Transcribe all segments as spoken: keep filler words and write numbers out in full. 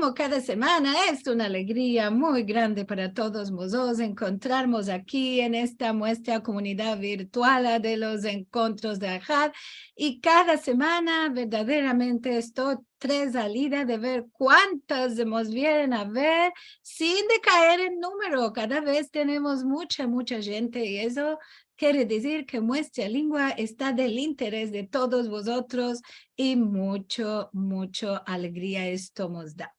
Komo kada semana, es una alegria muy grande para todos mozotros enkontrarmos aki en esta muestra komunidad virtual de los enkontros de Ahad. I kada semana, verdaderamente, esto tres salida de ver kuantos mos vienen a ver sin dekaer en numero. Kada vez tenemos mucha, mucha djente i esto kere dizir ke muestra lengua esta del interes de todos vozotros i mucho, mucho alegria esto mos da.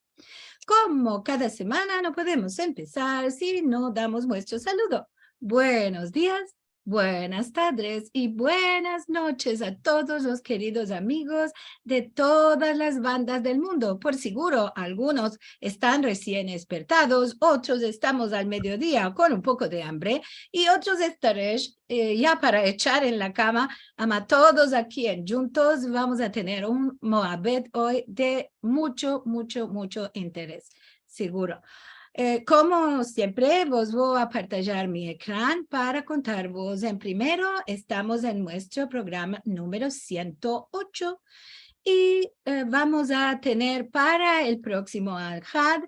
Komo kada semana, no podemos empesar si no damos muestro saludo. Buenos dias, buenas tadres i buenas noches a todos los keridos amigos de todas las bandas del mundo. Por siguro, algunos estan resien despertados, otros estamos al mediodia kon un poko de ambre i otros estaresh, eh, ya para echar en la kama, ama todos aki en djuntos vamos a tener un muabet oy de mucho, mucho, mucho interes, siguro. Eh, komo siempre, vos vo a partajar mi ekran para kontarvos. En primero, estamos en muestro programa numero siento ocho i, eh, vamos a tener para el proksimo Ahad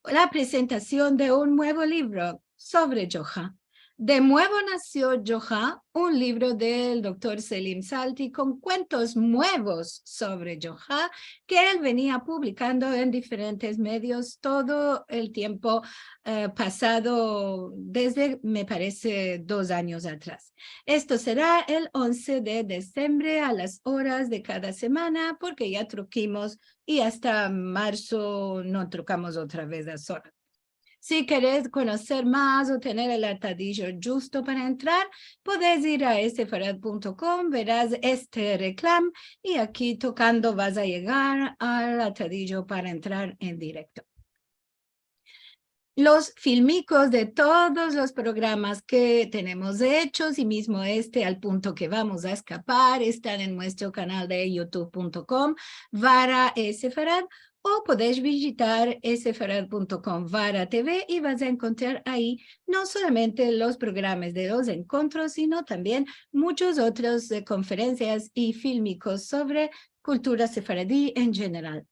la prezentasion de un muevo livro sovre Djoha. De muevo nasio Djoha, un livro del doktor Selim Salti kon kuentos muevos sovre Djoha ke el venia publikando en diferentes medios todo el tiempo, eh, pasado, desde, me parese, dos anyos atras. Esto sera el onze de desembre a las oras de kada semana, porke ya trokimos i asta marso no trokamos otra vez las oras. Si keres konoser mas o tener el atadijo djusto para entrar, podes ir a esefarad punto kom, veras este reklam, i aki tokando vas a yegar al atadijo para entrar en direkto. Los filmikos de todos los programas ke tenemos echos, i mizmo este Al punto ke vamos a eskapar, estan en muestro kanal de youtube punto kom barra esefarad, o podes vijitar esefarad punto kom barra tv i vas a enkontrar ayi no solamente los programas de los enkontros, sino tambien muchos otros, eh, konferensias i filmikos sovre kultura sefaradi en jeneral.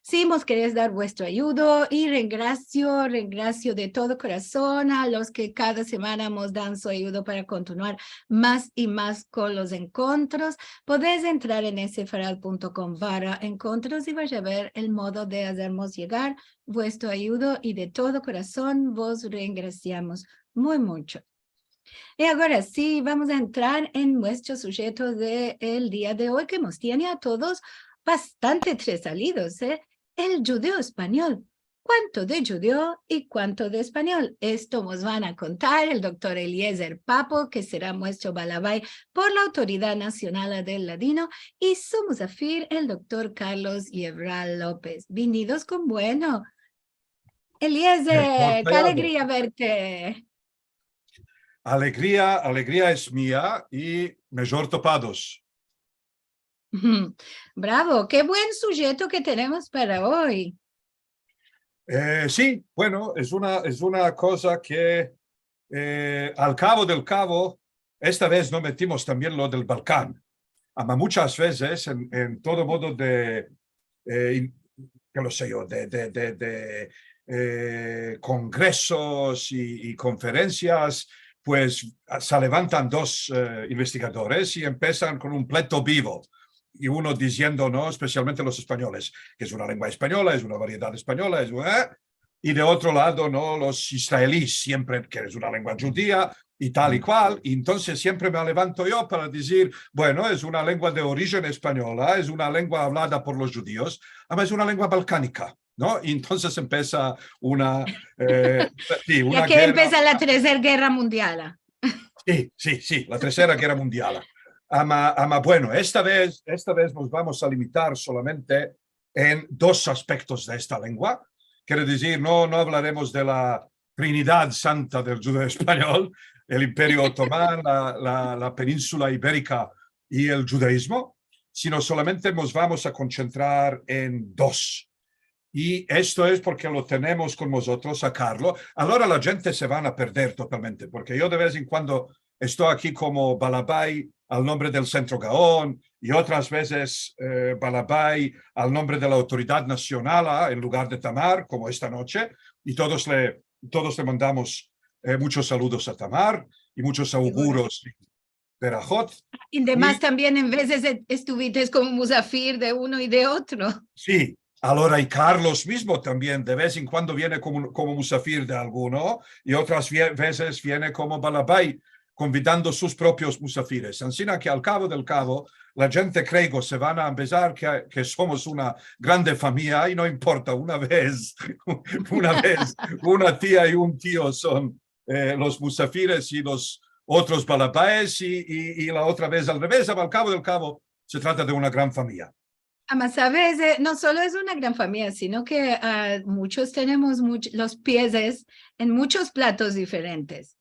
Si mos keres dar vuestro ayudo, i rengrasio, rengrasio de todo korason a los ke kada semana mos dan su ayudo para kontinuar mas i mas kon los enkontros, podes entrar en esefarad punto kom barra enkontros i vas a ver el modo de azermos yegar vuestro ayudo, i de todo korason vos rengrasiamos muy mucho. I agora si, vamos a entrar en muestro sujeto de el dia de oy, ke mos tiene a todos bastante tresalidos, eh? El djudeo-espanyol. Kuanto de djudeo i kuanto de espanyol? Esto mos van a kontar el doktor Eliezer Papo, ke sera muestro balabay por la Autoridad Nasional del Ladino, i su muzafir, el doktor Carlos Yebral Lopez. Vinidos kon bueno. Eliezer, ke alegria verte. Alegria, alegria es mia i mijor topados. Bravo, ke buen sujeto ke tenemos para oy. Eh, si, bueno, es una, es una koza ke, eh, al kavo del kavo, esta vez no metimos tambien lo del Balkan. Ama muchas vezes en, en todo modo de, eh, in-, ke lo se yo, de, de, de, de, eh, kongresos i, i konferensias, pues, a-, se levantan dos, eh, investigadores i empesan kon un pleto bivo. I uno diziendo, no, espesialmente los espanyoles, ke es una lengua espanyola, es una variedad espanyola, es, eh, i de otro lado, no, los israelis, siempre ke es una lengua djudia, i tal i kual, i entonses siempre me levanto yo para dizir, bueno, es una lengua de orijen espanyola, es una lengua avlada por los djudios, ama es una lengua balkanika, no? I entonses empesa una, eh, si, una gerra. I aki empesa la Tresera Gerra Mundiala. Si, si, si, la Tresera Gerra Mundiala. Ama, ama, bueno, esta vez, esta vez mos vamos a limitar solamente en dos aspektos de esta lengua. Kere dizir, no, no avlaremos de la Trinidad Santa del djudeo-espanyol, el Imperio Otoman, la, la, la Peninsula Iberika i el djudaizmo, sino solamente mos vamos a kontsentrar en dos. I esto es porke lo tenemos kon mozotros a Carlo. Agora la djente se van a perder totalmente, porke yo de vez en kuando esto aki komo balabay al nombre del Sentro Gaon, i otras vezes, e, balabai al nombre de la autoridad nasionala, en lugar de Tamar, komo esta noche, i todos le, todos le mandamos, e, muchos saludos a Tamar i muchos auguros i berahot. I demas, i tambien en vezes e-, estuvites komo musafir de uno i de otro. Si, alora, i Carlos mizmo tambien de vez en kuando viene komo, komo musafir de alguno, i otras vie-, vezes viene komo balabai, konvidando sus propios musafires. Ansina ke al kavo del kavo, la djente, kreigo, se van a ambezar ke, ke somos una grande famiya, i no importa, una vez, una vez, una tia i un tio son, e, los musafires i los otros balabaes i, i, i la otra vez al reves, al kavo del kavo se trata de una gran famiya. Ama, saves, e, no solo es una gran famiya, sino ke, a, muchos tenemos much-, los pies en muchos platos diferentes.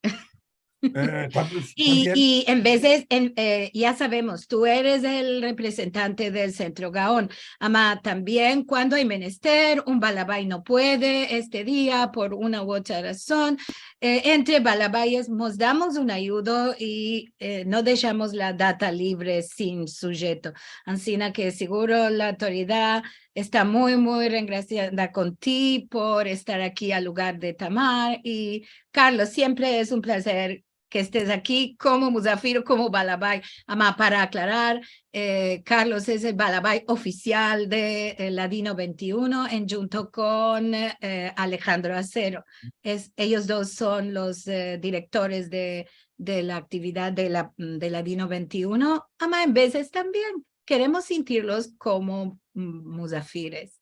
E, tam-, i, tambien. I en vezes, en, e, ya savemos, tu eres el reprezentante del Sentro Gaon, ama tambien kuando ay menester, un balabai no puede este dia por una u otra razon, e, entre balabaies mos damos un ayudo i, e, no deshamos la data livre sin sujeto. Ansina ke siguro la autoridad esta muy, muy rengrasiada kon ti por estar aki al lugar de Tamar. I, Carlos, siempre es un plazer ke estes aki komo musafir, komo balabai. Ama, para aklarar, e, Carlos es el balabai ofisial de, e, Ladino vente i uno, en djunto kon, e, Alejandro Acero. Es, eyos dos son los, e, direktores de, de la aktividad de la, de Ladino vente i uno. Ama, en vezes tambien keremos sintirlos komo, mm, musafires.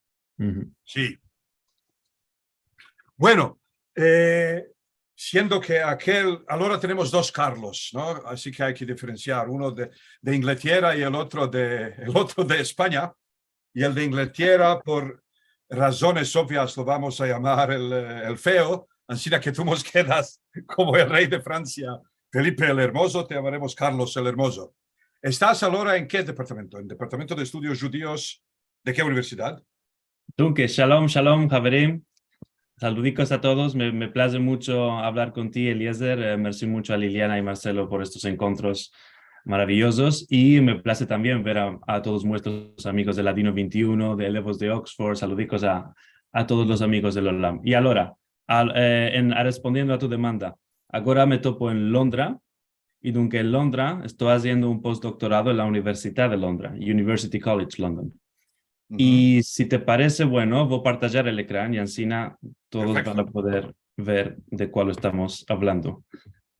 Si. Bueno, e, siendo ke akel, alora tenemos dos Carlos, no? Ansi ke ay ke diferensiar, uno de, de Inglatierra i el otro de, el otro de Espanya. I el de Inglatierra, por razones ovvias, lo vamos a yamar el, e, el feo, ansina ke tu mos kedas komo el rey de Fransia, Felipe el Hermozo, te yamaremos Carlos el Hermozo. Estas alora en ke departamento? En Departamento de Estudios Djudios de ke universidad? Dunke, shalom, shalom, haverim. Saludikos a todos. Me, me plaze muncho avlar kon ti, Eliezer. E, mersi muncho a Liliana i Marcelo por estos enkontros maraviyozos. I me plaze tambien ver a, a todos muestros amigos de Ladino vente i uno, de Elevos de Oxford. Saludikos a, a todos los amigos del olam. I alora, al, e, en, a, respondiendo a tu demanda, agora me topo en Londra, i dunke en Londra esto aziendo un postdoktorado en la Universidad de Londra, University College London. I si te parese bueno, vo a partajar el ekran i ansina todos van a poder ver de kual estamos avlando.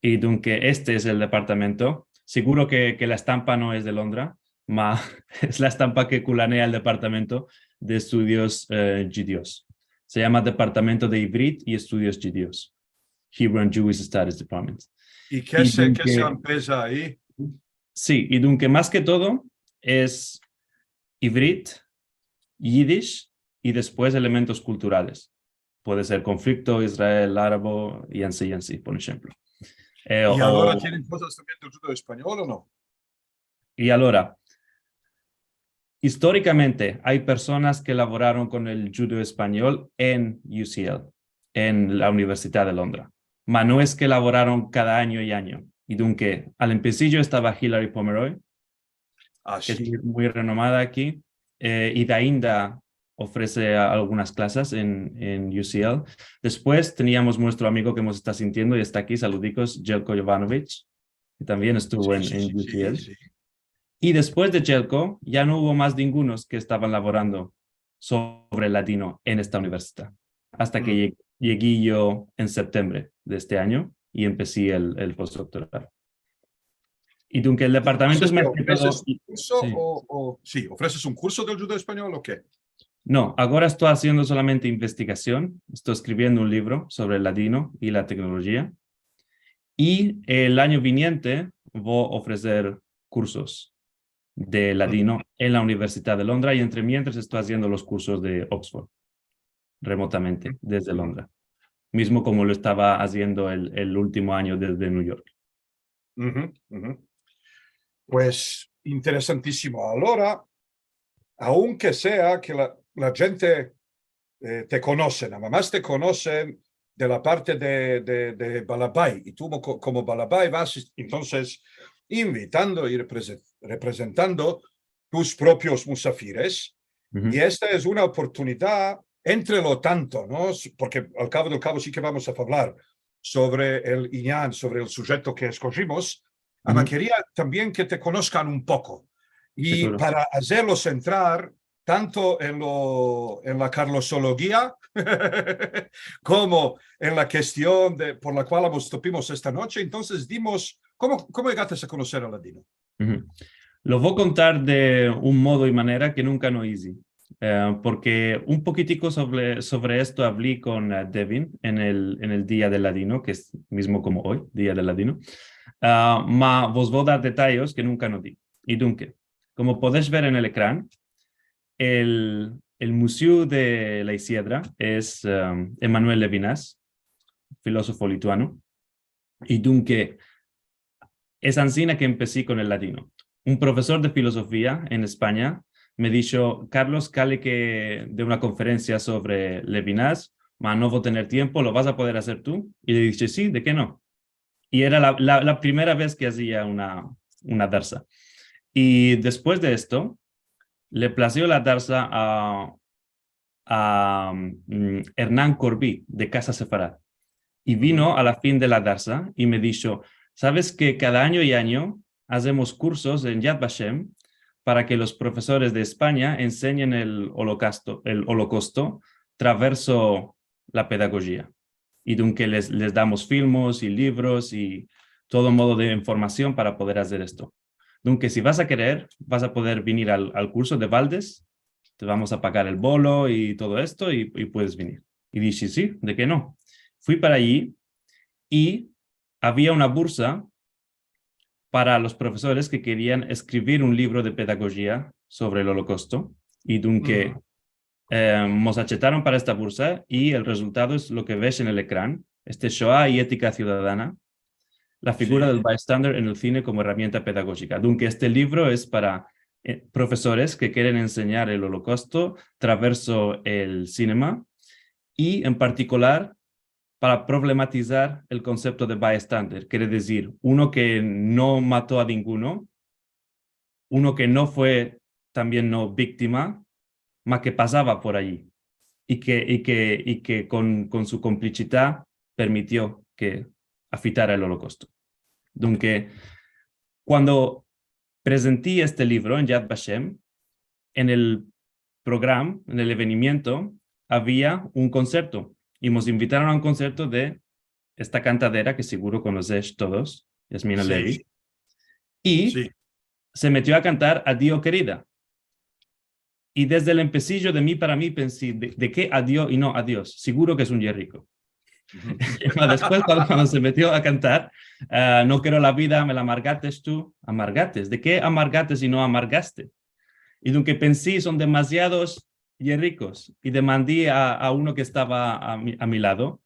I dunke este es el departamento. Siguro ke, ke la estampa no es de Londra, ma es la estampa ke kulanea el departamento de estudios, e, djudios. Se yama Departamento de Ivrit i Estudios Djudios. Hebrew and Jewish Studies Department. I ke se, ke se dunke ambeza ayi? Si, i dunke mas ke todo es ivrit, yidish i despues elementos kulturales. Puede ser konflikto, Israel, arabo, i ansi, i ansi, por enshemplo. E, i alora tienen kozas tambien del djudeo-espanyol o no? I alora, istorikamente, ay personas ke lavoraron kon el djudeo-espanyol en U C L, en la Universidad de Londra. Ma no es ke lavoraron kada anyo i anyo. I dunke, al empesijo estava Hilary Pomeroy, ke es muy, muy renomada aki, e, i ainda ofrese a-, algunas klasas en, en U C L. Despues teniamos muestro amigo ke mos esta sintiendo i esta aki, saludikos, Jelko Jovanovic, ke tambien estuvo en, en U C L. I despues de Jelko, ya no uvo mas ningunos ke estavan lavorando sovre ladino en esta universidad, asta ke ye-, yegi yo en septembre de este anyo i empesi el, el postdoktorado. I dunke el departamento es mas ke todo... Entonses, ofreses un kurso o, o, si, ofreses un kurso del djudeo-espanyol o ke? No, agora esto aziendo solamente investigasion, esto eskriviendo un livro sovre el ladino i la teknolojia. I el anyo viniente vo a ofreser kursos de ladino en la Universidad de Londra i entre mientras esto aziendo los kursos de Oxford, remotamente, desde Londra, mizmo komo lo estava aziendo el, el ultimo anyo desde New York. Pues, interesantisimo. Alora, aunke sea ke la, la djente, e, te konosen, nada mas te konosen de la parte de, de, de balabai, i tu komo, komo balabai vas, entonses, invitando i repreze-, reprezentando tus propios musafires. I esta es una oportunidad, entretanto, no? Porke al kavo del kavo si ke vamos a favlar sovre el inyan, sovre el sujeto ke eskoshimos, ama keria tambien ke te konoskan un poko. I para azerlos entrar tanto en lo, en la karlosolovia komo en la kestion de, por la kual mos topimos esta noche, entonses dimos, komo, komo yegates a konoser al ladino? Lo vo kontar de un modo i manera ke nunka no izi. Eh, porke un pokitiko sovre, sovre esto avli kon, eh, Devin en el, en el Dia del Ladino, ke es mizmo komo oy, Dia del Ladino. Ah, ma vos vo dar detayos ke nunka no di. I dunke, komo podesh ver en el ekran, el, el muziu de la Isiedra es, em, Emanuel Levinas, filozofo lituano. I dunke, es ansina ke empesi kon el ladino. Un profesor de filozofia en Espanya me disho: "Carlos, kale ke de una konferensia sovre Levinas, ma no vo tener tiempo, lo vas a poder azer tu?" I le dishe: "Si, de ke no?" I era la, la, la primera vez ke azia una, una darsa. I despues de esto, le plazio la darsa a, a, mm, Hernán Corbí, de Casa Sefarad. I vino a la fin de la darsa i me disho: "Saves ke kada anyo i anyo azemos kursos en Yad Vashem para ke los profesores de Espanya ensenyen el Olokausto, el Olokausto traverso la pedagojia. I dunke les, les damos filmos i livros i todo modo de informasion para poder azer esto. Dunke, si vas a kerer, vas a poder venir al, al kurso de baldes, te vamos a pagar el bolo i todo esto i, i puedes venir." I dishe: "Si, de ke no?" Fui para ayi i avia una bursa para los profesores ke kerian eskrivir un livro de pedagojia sovre el Olokausto. I dunke, eh, mos achetaron para esta bursa i el rezultado es lo ke ves en el ekran, este Shoah i etika siudadana, la figura del bystander en el sine komo erramienta pedagojika. Dunke, este livro es para, eh, profesores ke keren ensenyar el Olokausto traverso el sinema i, en partikular, para problematizar el konsepto de bystander, kere dizir, uno ke no mato a ninguno, uno ke no fue tambien no viktima, ma ke pasava por ayi, i ke, i ke, i ke kon, kon su komplichidad permitio ke afitara el Olokausto. Dunke, kuando prezenti este livro en Yad Vashem, en el program, en el evenimiento, avia un konserto. I mos invitaron a un konserto de esta kantadera ke siguro konosesh todos, Yasmina Levy. I se metio a kantar Adio kerida. I desde el empesijo de mi para mi pensi, de, de ke adio i no adios? Siguro ke es un yerriko. Ma despues, kuando, kuando se metio a kantar, ah, "No kero la vida, me la amargates tu", amargates. De ke amargates i no amargaste? I dunke pensi, son demaziados yerrikos. I demandi a, a uno ke estava a mi, a mi lado: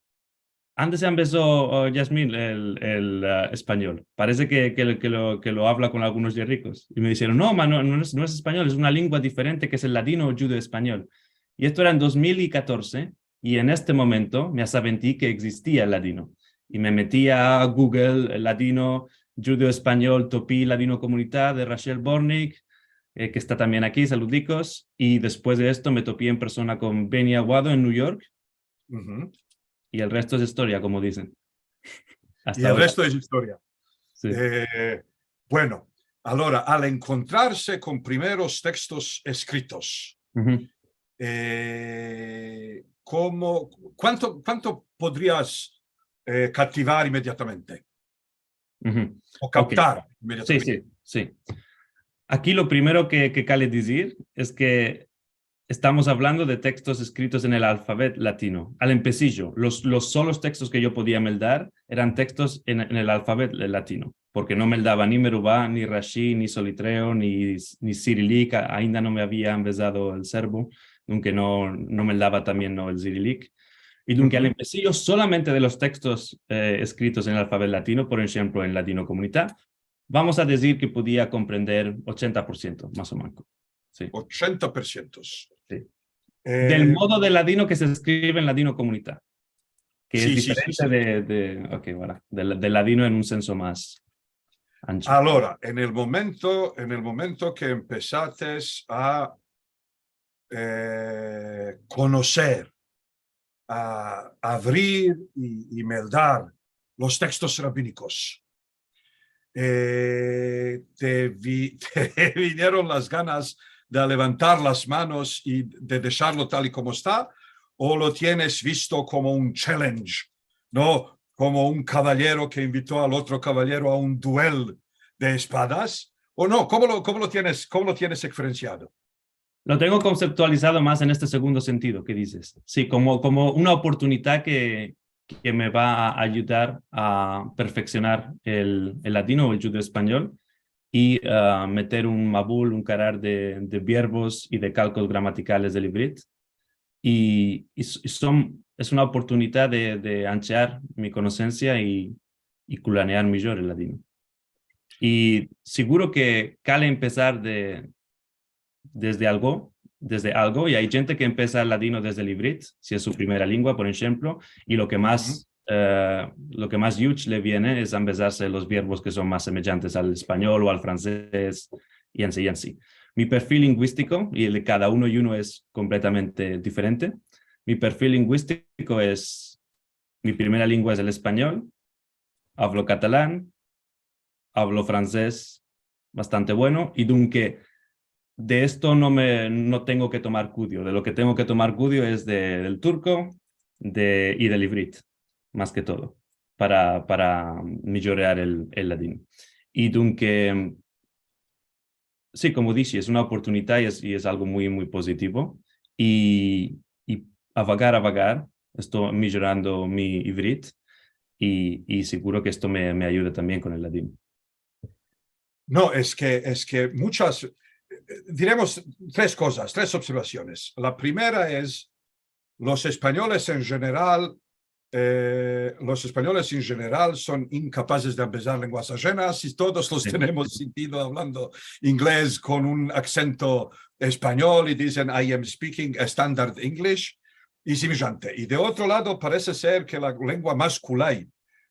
"Ande se ambezo, oh, Yasmin, el, el, ah, espanyol? Parese ke, ke, ke lo, ke lo avla kon algunos yerrikos." I me disheron: "No, ma, no, no es, no es espanyol, es una lengua diferente ke es el ladino o djudeo-espanyol." I esto era en dos mil i katorze, i en este momento me asaventi ke egzistia el ladino. I me meti a Google, el ladino djudeo-espanyol, topi Ladinokomunita de Rachel Bortnick, eh, ke esta tambien aki, saludikos, i despues de esto me topi en persona kon Benny Aguado en New York, i el resto es istoria, komo dizen. I el resto es istoria. Si. Eh, bueno, alora, al enkontrarse kon primeros tekstos eskritos, eh, komo, kuanto, kuanto podrias, eh, kativar imediatamente? O kaptar imediatamente. Si, si, si. Aki lo primero ke, ke kale dizir es ke estamos avlando de tekstos eskritos en el alfabet latino. Al empesijo, los, los solos tekstos ke yo podia meldar eran tekstos en, en el alfabet latino, porke no meldava ni Meruvá, ni Rashi, ni Solitreo, ni, ni Sirilik, a-, ainda no me avia ambezado el serbo, dunke no, no meldava tambien, no, el Sirilik. I dunke al empesijo solamente de los tekstos, eh, eskritos en el alfabet latino, por enshemplo, en Ladinokomunita, vamos a dizir ke podia komprender ochenta por siento, mas o manko. Si. Ochenta por siento. Si. Eh, del modo de ladino ke se eskrive en Ladinokomunita, ke es diferente de, de, ok, voilà, del, del ladino en un senso mas. Ancha. Alora, en el momento, en el momento ke empesates a, eh, konoser, a avrir i, i meldar los tekstos rabinikos, eh, te vi-, te vinieron las ganas de levantar las manos i de desharlo tal i komo esta, o lo tienes visto komo un challenge, no? Komo un kavayero ke invito al otro kavayero a un duel de espadas, o no? Komo lo, komo lo tienes, komo lo tienes eksperensiado? Lo tengo konseptualizado mas en este segundo sentido ke dizes. Si, komo, komo una oportunidad ke, ke me va a ayudar a perfeksionar el, el ladino o el djudeo-espanyol i, a, meter un mabul, un karar de, de verbos i de kalkos gramatikales del ivrit. I, i s-, i son, es una oportunidad de, de anchear mi konosensia i, i kulanear mijor el ladino. I seguro ke kale empesar de, desde algo, desde algo, i ay djente ke empesa el ladino desde el ivrit, si es su primera lengua, por enshemplo, i lo ke mas, e, lo ke mas yuch le viene es ambezarse los verbos ke son mas semejantes al espanyol o al fransez, i ansi, i ansi. Mi perfil linguistiko i el de kada uno i uno es kompletamente diferente. Mi perfil linguistiko es, mi primera lengua es el espanyol, avlo katalan, avlo fransez bastante bueno, i dunke de esto no me, no tengo ke tomar kudio. De lo ke tengo ke tomar kudio es de, del turko, de, i del ivrit, mas ke todo, para, para mijorar el, el ladino. I dunke, si, komo dishe, es una oportunidad i es, i es algo muy, muy pozitivo. I, i a vagar, a vagar, esto mijorando mi ivrit, i, i seguro ke esto me, me ayuda tambien kon el ladino. No, es ke, es ke muchas, e, diremos tres kozas, tres observasiones. La primera es, los espanyoles en jeneral, e, los espanyoles en jeneral son inkapazes de ambezar lenguas ajenas i todos los tenemos sentido avlando inglez kon un aksento espanyol i dizen, "I am speaking standard English", i semejante. I de otro lado, parese ser ke la lengua mas kulay,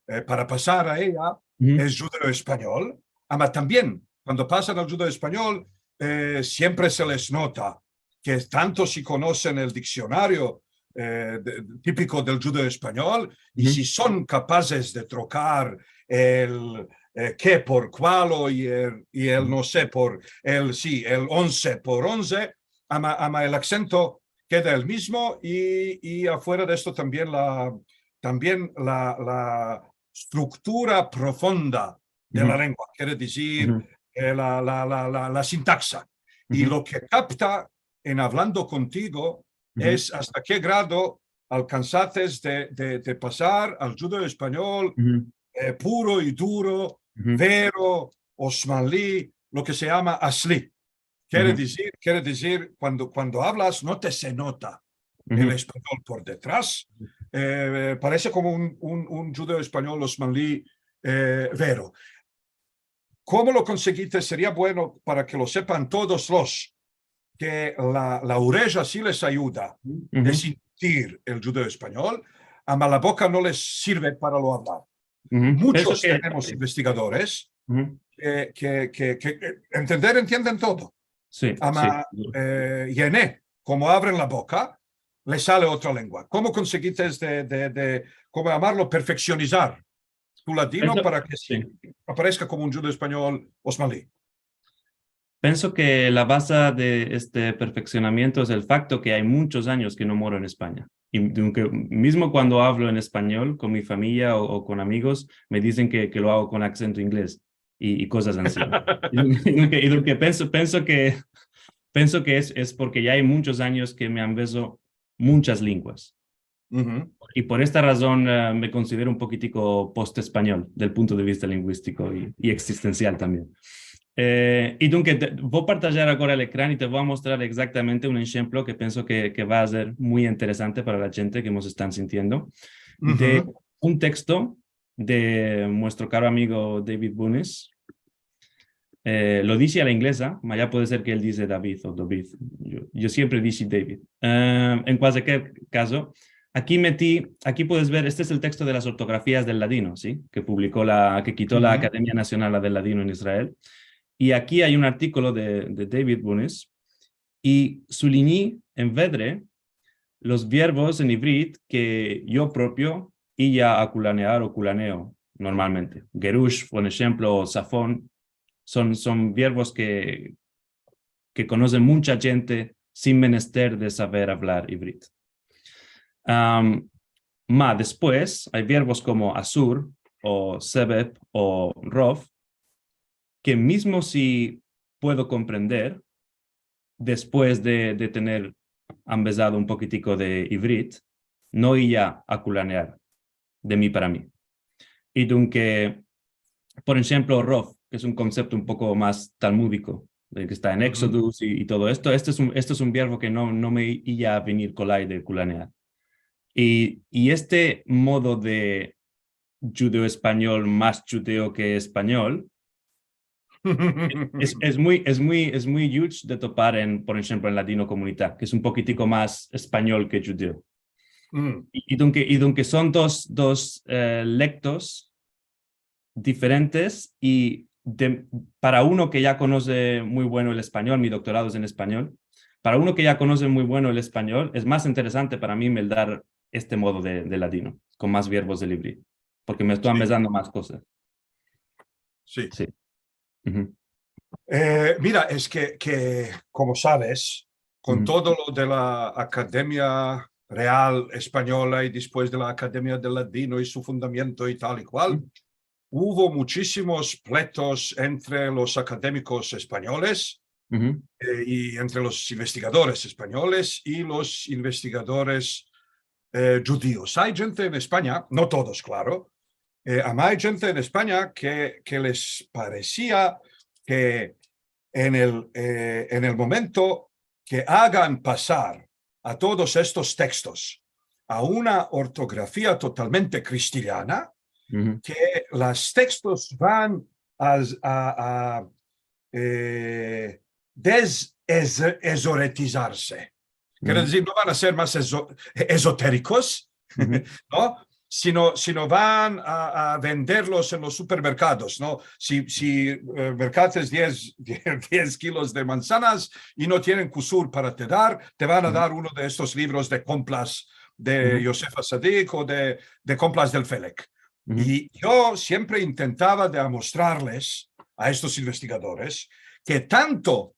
e, para pasar a eya es djudeo-espanyol, ama tambien, kuando pasan al djudeo-espanyol, e, siempre se les nota ke tanto si konosen el diksionario, e, de, tipiko del djudeo-espanyol, i si son kapazes de trokar el, e, ke por kualo i el, i el no se por el si, el onse por onze, ama, ama el aksento keda el mizmo i, i afuera de esto tambien la, tambien la, la struktura profonda de la lengua, kere dizir, e, la, la, la, la, la sintaksa. I lo ke kapta en avlando kontigo es asta ke grado alkansates de, de, de pasar al djudeo-espanyol, e, puro i duro, vero, osmanli, lo ke se yama asli. Kere dizir, kere dizir, kuando, kuando avlas, no te se nota el espanyol por detras. E, parese komo un, un, un djudeo-espanyol osmanli, e, vero. Komo lo konsegites? Seria bueno para ke lo sepan todos los ke la, la oreja si les ayuda de sentir el djudeo-espanyol, ama la boka no les sirve para lo avlar. Muchos tenemos investigadores ke, ke, ke, ke, e, entender, entienden todo. Si, ama, si. E, yene, komo avren la boka, le sale otra lengua. Komo konsegites de, de, de, komo yamarlo, perfeksionizar tu ladino para ke si apareska komo un djudeo-espanyol osmanli? Penso ke la baza de este perfeksionamiento es el fakto ke ay munchos anyos ke no moro en Espanya. I dunke, mizmo kuando avlo en espanyol kon mi famiya o, o kon amigos, me dizen ke, ke lo ago kon aksento inglez i, i kozas ansi. I dunke, i dunke penso, penso ke, penso ke es, es porke ya ay munchos anyos ke me ambezo munchas lenguas. I por esta razon, e, me konsidero un pokitiko post-espanyol del punto de vista linguistiko i, i eksistensial tambien. E, i dunke te, vo a partajar agora el ekran i te vo a mostrar egzaktamente un enshemplo ke penso ke, ke va a ser muy interesante para la djente ke mos estan sintiendo, de un teksto de muestro karo amigo David Bunis. E, lo dishe a la ingleza, ma ya puede ser ke el dize David o Dovid. Yo, yo siempre dishe David. E, en kualkier kazo, Aki meti, aki puedes ver, este es el teksto de las ortografias del ladino, si? Ke publiko la, ke kito la Akademia Nasional del Ladino en Israel. I aki ay un artikolo de, de David Bunis, i sulinyi en vedre los verbos en ivrit ke yo propio iya a kulanear o kulaneo normalmente. Gerush, por enshemplo, o safon, son, son verbos ke, ke konose muncha djente sin menester de saver avlar ivrit. Am, ma despues ay verbos komo asur, o sebeb, o rov, ke mizmo si puedo komprender, despues de, de tener ambezado un pokitiko de ivrit, no iya a kulanear de mi para mi. I dunke, por enshemplo, rov, ke es un konsepto un poko mas talmudiko, de ke esta en Exodus i, i todo esto, este es un, este es un verbo ke no, no me iya a venir kolay de kulanear. I, i este modo de djudeo-espanyol mas djudeo ke espanyol es, es muy, es muy, es muy yuch de topar en, por enshemplo, en Ladinokomunita, ke es un pokitiko mas espanyol ke djudeo. I, i dunke, i dunke son dos, dos, eh, lektos diferentes i de, para uno ke ya konose muy bueno el espanyol, mi doktorado es en espanyol, para uno ke ya konose muy bueno el espanyol, es mas interesante para mi meldar este modo de, de ladino, kon mas verbos del ivrit, porke me esto ambezando mas kozas. Si. Si. Eh, mira, es ke, ke, komo saves, kon todo lo de la Akademia Real Espanyola i despues de la Akademia del Ladino i su fundamiento i tal i kual, uvo muchisimos pleitos entre los akademikos espanyoles, eh, i entre los investigadores espanyoles i los investigadores, eh, djudios. Ay djente en Espanya, no todos, klaro, eh, ama ay djente en Espanya ke, ke les paresia ke en el, eh, en el momento ke agan pasar a todos estos tekstos a una ortografia totalmente kristiliana, ke los tekstos van a, a, a, eh, des-, ez-, ezoretizarse. Kere dizir, no van a ser mas ezo-, ezoterikos, no? Sino, sino van a, a venderlos en los supermerkados, no? Si, si, eh, merkates diez, diez kilos de manzanas i no tienen kusur para te dar, te van a dar uno de estos livros de kompras de Yosef Atzadik o de, de kompras del Felek. I yo siempre intentava de amostrarles a estos investigadores ke tanto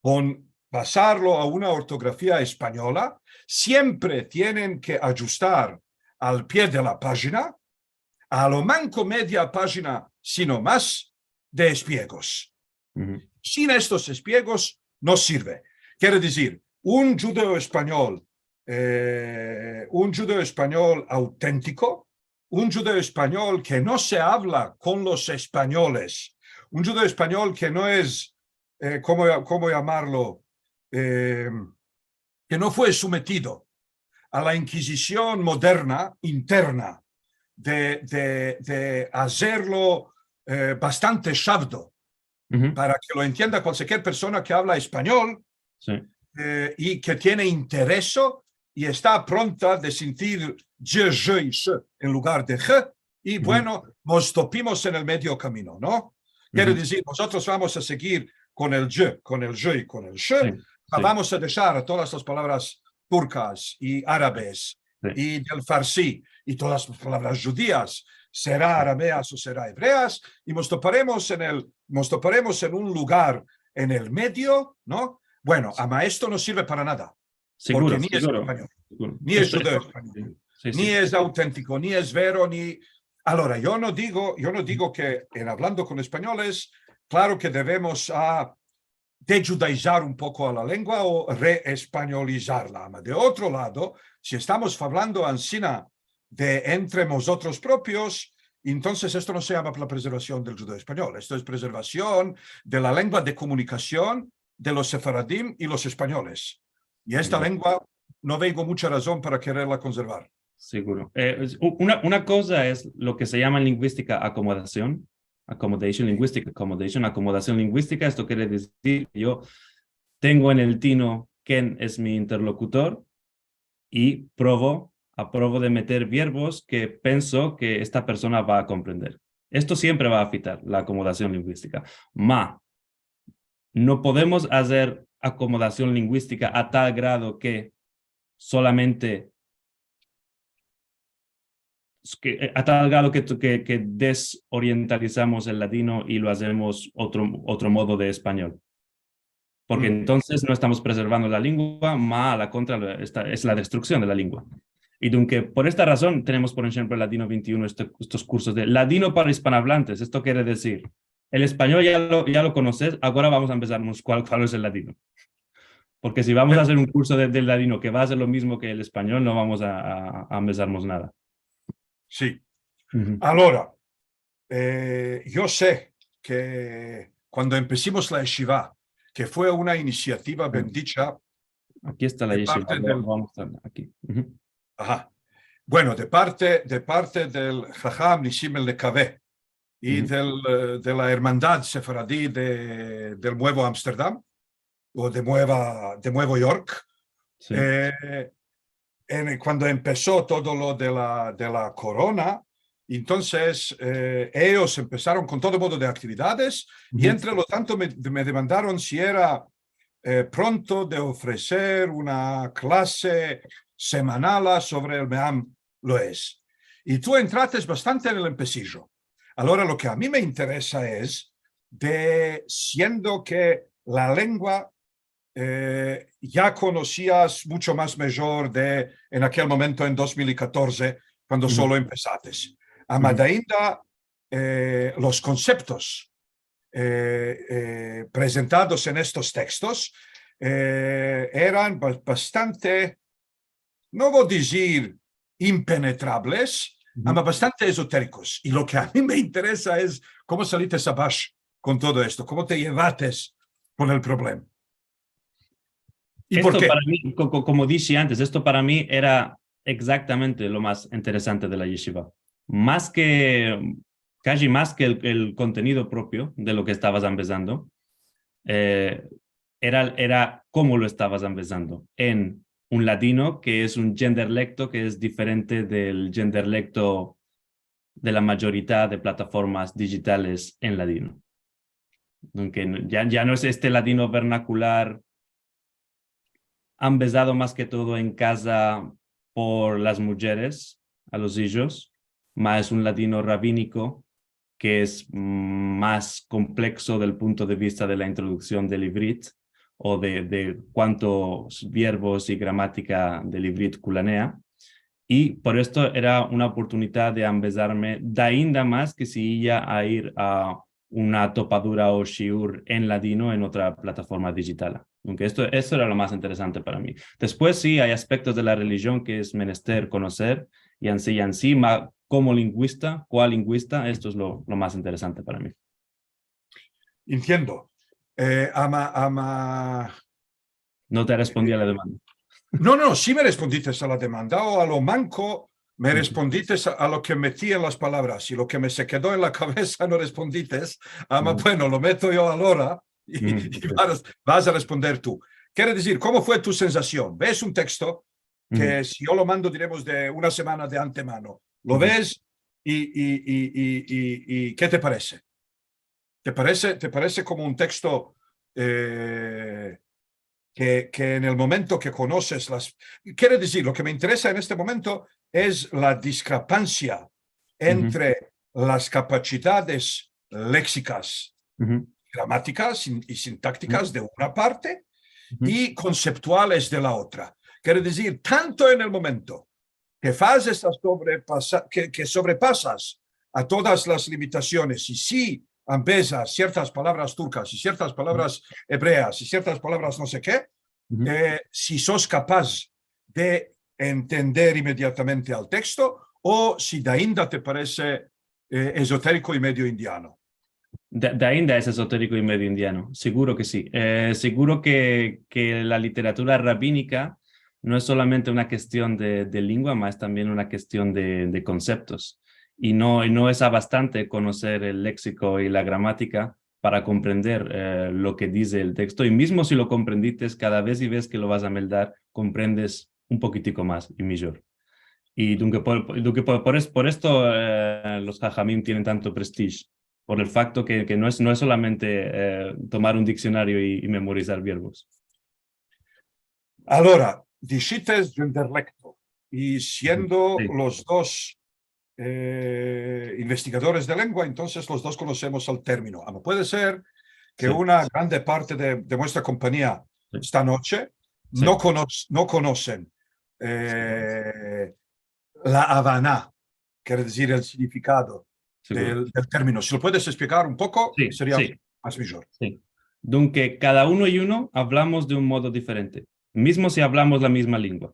kon pasarlo a una ortografia espanyola, siempre tienen ke adjustar al pie de la pajina, a lo manko media pajina, sino mas, de espiegos. Sin estos espiegos no sirve. Kere dizir, un djudeo-espanyol, eh, un djudeo-espanyol autentiko, un djudeo-espanyol ke no se avla kon los espanyoles, un djudeo-espanyol ke no es, eh, komo, komo yamarlo, eh, ke no fue sumetido a la inkizision moderna, interna, de, de, de azerlo, eh, bastante shavdo, para ke lo entienda kualkier persona ke avla espanyol, eh, i ke tiene intereso i esta pronta de sintir dje, zhe i she en lugar de he, i bueno, mos topimos en el medio kamino, no? Kere dizir, mozotros vamos a segir kon el dje, kon el zhe i kon el she, ma vamos a deshar todas las palavras turkas i arabes i del farsi i todas las palavras djudias, sera arameas o sera evreas, i mos toparemos en el, mos toparemos en un lugar en el medio, no? Bueno, ama esto no sirve para nada. Porke ni es espanyol, ni es djudeo-espanyol, ni es autentiko, ni es vero, ni... Alora, yo no digo, yo no digo ke en avlando kon espanyoles, klaro ke devemos a dejudayizar un poko a la lengua o reespanyolizarla. Ama de otro lado, si estamos avlando ansina de entre mozotros propios, entonses esto no se yama la prezervasion del djudeo-espanyol, esto es prezervasion de la lengua de komunikasion de los sefaradim i los espanyoles. I esta lengua no veo mucha razon para kererla konzervar. Siguro. Eh, es, u-, una, una koza es lo ke se yama en linguistika akomodasion, accommodation, linguistic accommodation, akomodasion linguistika, esto kere dizir, yo tengo en el tino ken es mi interlokutor i provo aprovo de meter verbos ke penso ke esta persona va a komprender. Esto siempre va a afitar la akomodasion linguistika. Ma, no podemos azer akomodasion linguistika a tal grado ke solamente ke, a tal grado ke, ke, ke desorientalizamos el ladino i lo azemos otro, otro modo de espanyol. Porke entonses no estamos prezervando la lengua, ma a la kontra lo, esta, es la destruksion de la lengua. I dunke, por esta razon, tenemos, por enshemplo, en Ladino vente i uno, este, estos kursos de ladino para ispanoavlantes. Esto kere dizir, el espanyol ya lo, ya lo konoses, agora vamos a empesarmos kual, kual es el ladino. Porke si vamos a azer un kurso de, del ladino ke va a ser lo mizmo ke el espanyol, no vamos a, a, a empesarmos nada. Si. Alora, eh, yo se ke kuando empesimos la yeshiva, ke fue una inisiativa bendicha. Aki esta la yeshiva, lo vamos a ver aki. Aha. Bueno, de parte, de parte del Haham Nissim el Nekabe i del, eh, de la Ermandad Sefaradi de, del Muevo Amsterdam, o de Mueva, de Muevo York, eh, en, kuando empeso todo lo de la, de la korona, entonses, eh, eyos empesaron kon todo modo de aktividades i entre lo tanto me, me demandaron si era, eh, pronto de ofreser una klase semanala sovre el Meam Loez. I tu entrates bastante en el empesijo. Alora, lo ke a mi me interesa es de, siendo ke la lengua, eh, ya konosias muncho mas mijor de en akel momento en dos mil i katorze, kuando solo empesates. Ama dainda, eh, los konseptos, eh, eh, prezentados en estos tekstos, eh, eran ba-, bastante, no vo a dizir impenetrables, ama bastante ezoterikos. I lo ke a mi me interesa es komo salites abash kon todo esto, komo te yevates kon el problema. I por ke? Esto para mi, ko-, ko-, komo dishe antes, esto para mi era egzaktamente lo mas interesante de la yeshiva. Mas ke, kaji mas ke el, el kontenido propio de lo ke estavas ambezando, eh, era, era komo lo estavas ambezando en un ladino ke es un genderlekto ke es diferente del genderlekto de la mayorita de plataformas dijitales en ladino. Aunke no, ya, ya no es este ladino vernakular, ambezado mas ke todo en kaza por las mujeres a los ijos, ma es un ladino rabiniko ke es mas komplekso del punto de vista de la introduksion del ivrit o de, de kuantos verbos i gramatika del ivrit kulanea. I por esto era una oportunidad de ambezarme dainda mas ke si ia a ir a una topadura o shiur en ladino en otra plataforma dijitala. Aunke esto, esto era lo mas interesante para mi. Despues si, ay aspektos de la relijion ke es menester konoser, i ansi, i ansi, ma komo linguista, kual linguista, esto es lo, lo mas interesante para mi. Entiendo. Eh, ama, ama, No te respondi a la demanda. No, no, si me respondites a la demanda, o a lo manko me respondites a, a lo ke meti en las palavras, i lo ke me se kedo en la kavesa no respondites, ama, bueno, lo meto yo alora, i, i vas, vas a responder tu. Kere dizir, komo fue tu sensasion? Ves un teksto ke si yo lo mando, diremos, de una semana de antemano, lo ves i, i, i ke te parese? Te parese, te parese komo un teksto, eh, ke, ke en el momento ke konoses las, kere dizir, lo ke me interesa en este momento es la diskrepansia entre las kapasidades leksikas, gramatikas i, i sintaktikas de una parte i konseptuales de la otra. Kere dizir, tanto en el momento ke fazes a sovrepasa-, ke, ke sovrepasas a todas las limitasiones, i si ambezas siertas palavras turkas, i siertas palavras ebreas, i siertas palavras no se ke, eh, si sos kapaz de entender imediatamente al teksto, o si dainda te parese, eh, ezoteriko i medio indiano. Da, dainda es ezoteriko i medio indiano, seguro ke si. Eh, seguro ke, ke la literatura rabinika no es solamente una kestion de, de lengua, ma es tambien una kestion de, de konseptos. I no, i no es abastante konoser el leksiko i la gramatika para komprender, eh, lo ke dize el teksto. I mizmo si lo komprendites, kada vez i vez ke lo vas a meldar, komprendes un pokitiko mas i mijor. I dunke por, dunke por, por es-, por esto, eh, los hahamim tienen tanto prestige, por el fakto ke, ke no es, no es solamente, eh, tomar un diksionario i, i memorizar verbos. Alora, dishites dzenderlekto, i siendo los dos, eh, investigadores de lengua, entonses los dos konosemos el termino. Ama puede ser ke una grande parte de, de muestra kompanyia esta noche no kono-, no konosen, eh, la avana, kere dizir el signifikado del, del termino. Si lo puedes eksplikar un poko, seria mas mijor. Si. Dunke, kada uno i uno avlamos de un modo diferente, mizmo si avlamos la mizma lengua.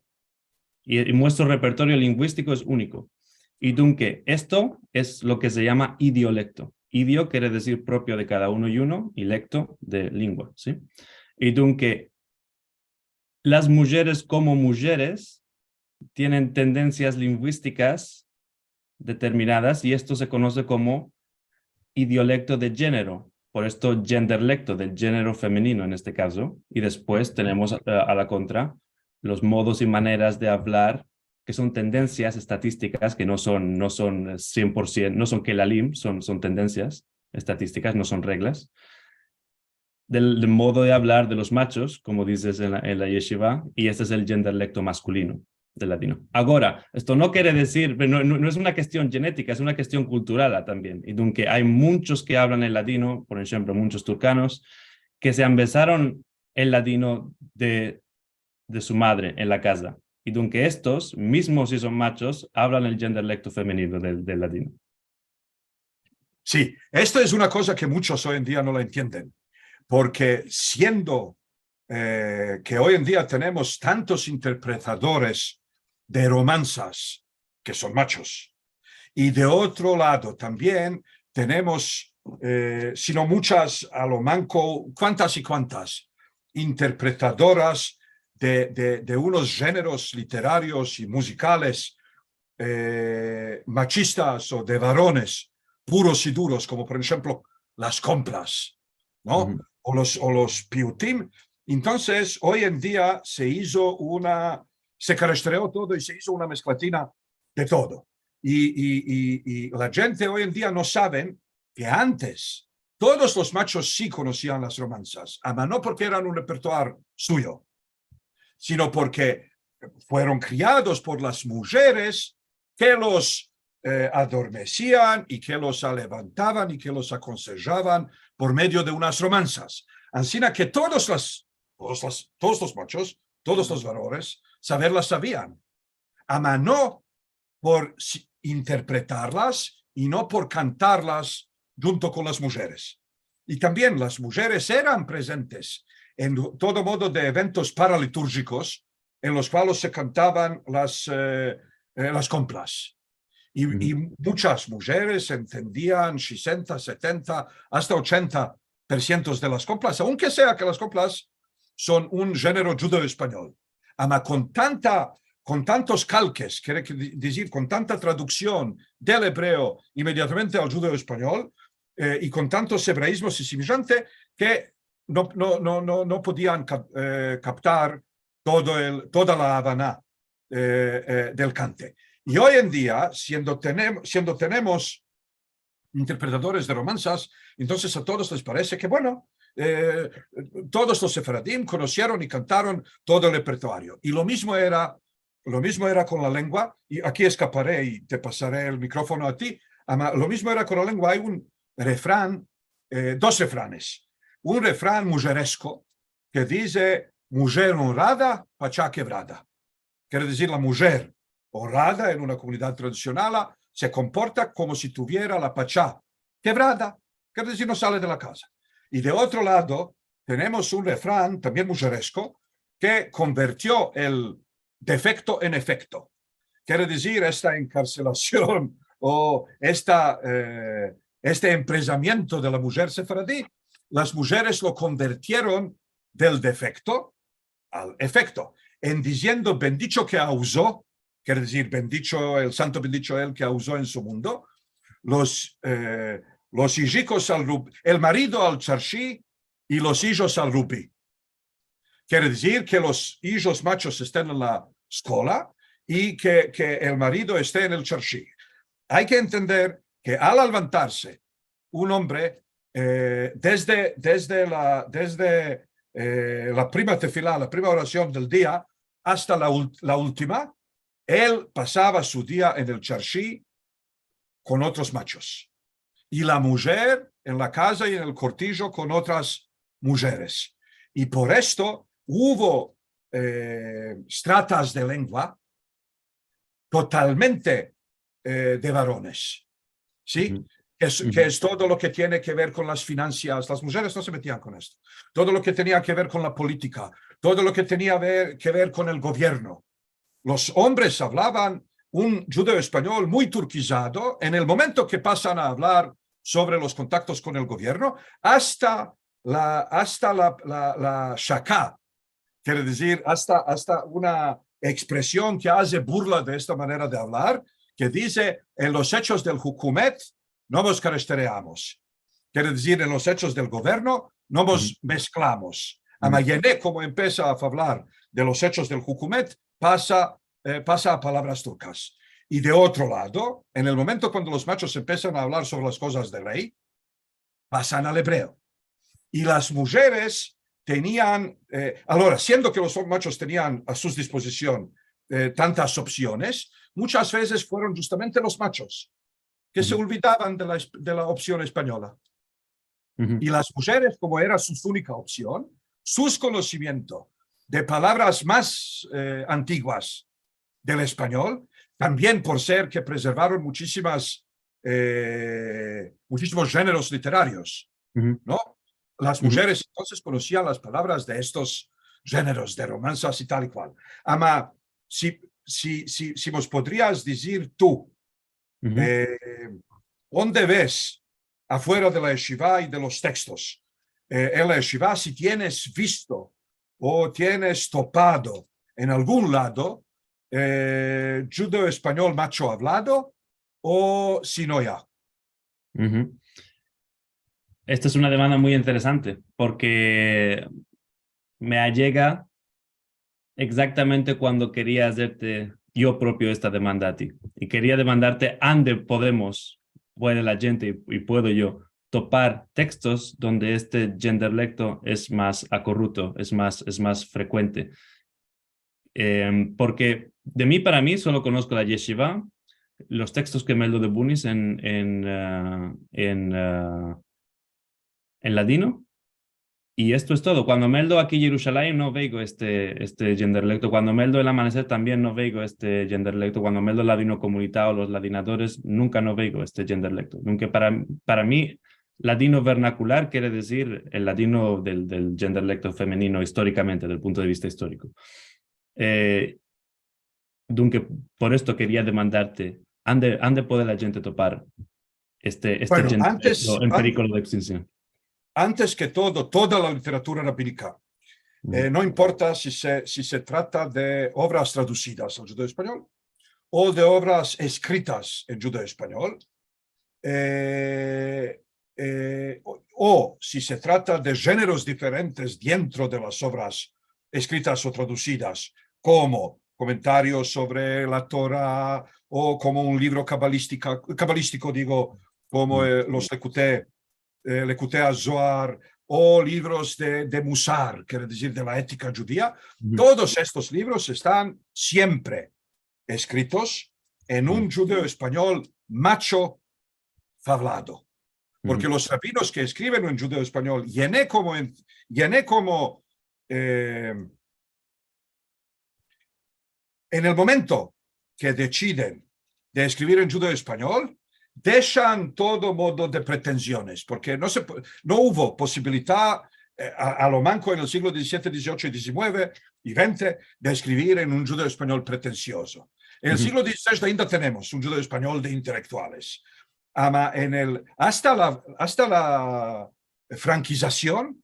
I, i muestro repertorio linguistiko es uniko. I dunke, esto es lo ke se yama idiolekto. Idio kere dizir propio de kada uno i uno, i lekto de lengua, si? I dunke, las mujeres komo mujeres tienen tendensias linguistikas determinadas, i esto se konose komo idiolekto de djenero, por esto dzenderlekto, del djenero femenino en este kazo, i despues tenemos, eh, a la kontra los modos i maneras de avlar ke son tendensias estatistikas, ke no son, no son, eh, sien por sien, no son kelalim, son, son tendensias estatistikas, no son reglas del, del modo de avlar de los machos, komo dizes en la, en la yeshiva, i este es el dzenderlekto maskulino del ladino. Agora, esto no kere dizir, no, no, no es una kestion djenetika, es una kestion kultural tambien. I dunke ay munchos ke avlan el ladino, por enshemplo, munchos turkanos, ke se ambezaron el ladino de, de su madre en la kaza. I dunke estos, mizmo si son machos, avlan el dzenderlekto femenino del, del ladino. Si, esto es una koza ke munchos oy en dia no la entienden, porke siendo, eh, ke oy en dia tenemos tantos interpretadores de romanzas ke son machos, i de otro lado tambien tenemos, eh, sino munchas a lo manko, kuantas i kuantas interpretadoras de, de, de unos djeneros literarios i muzikales, eh, machistas o de varones puros i duros, komo por enshemplo las komplas, no? O los, o los piyutim. Entonses, oy en dia se izo una, se karestreyo todo i se izo una mesklatina de todo. I, i, i, i la djente oy en dia no saven ke antes todos los machos si konosian las romanzas, ama no porke eran un repertuar suyo, sino porke fueron kriados por las mujeres ke los, eh, adormesian i ke los alevantavan i ke los akonsejavan por medio de unas romanzas. Ansina ke todos las, todos las, todos los machos, todos los varones, saverlas savian. Ama no por si-, interpretarlas i no por kantarlas djunto kon las mujeres. I tambien las mujeres eran prezentes en todo modo de eventos paraliturjikos en los kualos se kantavan las, eh, eh, las komplas. I, i munchas mujeres entendian sesenta, setenta, asta ochenta por siento de las komplas, aunke sea ke las komplas son un djenero djudeo-espanyol. Ama kon tanta, kon tantos kalkes, kere ke di-, dizir, kon tanta traduksion del ebreo imediatamente al djudeo-espanyol, eh, i kon tantos ebraizmos i semejante, ke no, no, no, no, no podian kap-, eh, kaptar todo el, toda la avana, eh, eh, del kante. I oy en dia, siendo tenem-, siendo tenemos interpretadores de romanzas, entonses a todos les parese ke, bueno, eh, todos los sefaradim konosieron i kantaron todo el repertuario. I lo mizmo era, lo mizmo era kon la lengua, i aki eskapare i te pasare el mikrofono a ti, ama lo mizmo era kon la lengua, ay un refran, eh, dos refranes. Un refran mujeresko ke dize: "Mujer onrada, pacha kevrada". Kere dizir, la mujer onrada en una komunidad tradisionala se komporta komo si tuviera la pacha kevrada, kere dizir, no sale de la kaza. I de otro lado, tenemos un refran, tambien mujeresko, ke konvertio el defekto en efekto. Kere dizir, esta enkarselasion o esta, eh, este emprezamiento de la mujer sefaradi, las mujeres lo konvertieron del defekto al efekto, en diziendo: "Bendicho ke auzo", kere dizir, bendicho el santo, bendicho el ke auzo en su mundo, los, eh, los ijikos al rub-, el marido al tsarshi i los ijos al rubi. Kere dizir ke los ijos machos esten en la eskola i ke, ke el marido este en el charshi. Ay ke entender ke al levantarse un ombre, eh, desde, desde la, desde, eh, la prima tefila, la prima orasion del dia, asta la ul-, la ultima, el pasava su dia en el charshi kon otros machos. I la mujer en la kaza i en el kortijo kon otras mujeres. I por esto uvo, eh, stratas de lengua totalmente, eh, de varones, si? Ke es, ke es todo lo ke tiene ke ver kon las finansias. Las mujeres no se metian kon esto. Todo lo ke tenia ke ver kon la politika, todo lo ke tenia ver, ke ver kon el govierno. Los ombres avlavan un djudeo-espanyol muy turkizado. En el momento ke pasan a avlar sovre los kontaktos kon el govierno, asta la, asta la, la, la shaka, kere dizir, asta, asta una ekspresion ke aze burla de esta manera de avlar, ke dize: "En los echos del hukumet no mos kareshtareamos". Kere dizir, en los echos del govierno no mos mesklamos. Ama yene komo empesa a avlar de los echos del hukumet, pasa, eh, pasa a palavras turkas. I de otro lado, en el momento kuando los machos empesan a avlar sovre las kozas de ley, pasan al ebreo. I las mujeres tenian, eh, agora, siendo ke los machos tenian a su dispozision, eh, tantas opsiones, muchas vezes fueron djustamente los machos ke se olvidavan de la es-, de la opsion espanyola. I las mujeres, komo era su unika opsion, sus konosimientos de palavras mas, eh, antiguas del espanyol, tambien por ser ke prezervaron muchisimas, eh, muchisimos jeneros literarios, no? Las mujeres entonses konosian las palavras de estos jeneros de romansas i tal i kual. Ama, si, si, si, si mos podrias dizir tu, eh, onde ves afuera de la yeshiva i de los tekstos, eh, en la yeshiva, si tienes visto o tienes topado en algun lado, eh, djudeo-espanyol macho avlado, o si no ya. Esta es una demanda muy interesante, porke me ayega egzaktamente kuando keria azerte yo propio esta demanda a ti. I keria demandarte ande podemos, puede la djente i, i puedo yo topar tekstos donde este djenderlekto es mas akorruto, es mas, es mas frekuente. Em, porke de mi para mi solo konosko la yeshiva, los tekstos ke meldo de Bunis en, en, eh, en, eh, en ladino, i esto es todo. Kuando meldo Aki Yerushalayim no veigo este, este djenderlekto. Kuando meldo El Amaneser tambien no veigo este djenderlekto. Kuando meldo Ladinokomunita o Los Ladinadores, nunka no veigo este djenderlekto. Nunka para, para mi, ladino vernakular kere dizir el ladino del, del djenderlekto femenino istorikamente, del punto de vista istoriko. Eh, dunke, por esto keria demandarte, ande, ande puede la djente topar este, este djenderlekto en perikolo de ekstinsion? Antes ke todo, toda la literatura rabinika, eh, no importa si se, si se trata de ovras tradusidas al djudeo-espanyol o de ovras eskritas en djudeo-espanyol, eh, eh, o, o si se trata de jeneros diferentes dentro de las ovras eskritas o tradusidas, komo komentarios sovre la Tora o komo un livro kabalístika, kabalístiko, digo, komo, eh, los Lekutei, eh, Lekutei Zohar, o livros de, de Musar, kere dizir de la etika djudia, todos estos livros estan siempre eskritos en un djudeo-espanyol macho favlado. Porke los rabinos ke eskriven en djudeo-espanyol, yene komo en, yene komo, eh, en el momento ke desiden de eskrivir en djudeo-espanyol, deshan todo modo de pretensiones, porke no se po-, no uvo posibilidad, eh, a, a lo manko en el siglo dizisiete, diziocho i dizinueve i vente, de eskrivir en un djudeo-espanyol pretensiozo. En el siglo dizisesh ainda tenemos un djudeo-espanyol de intelektuales. Ama en el, asta la, asta la frankizasion,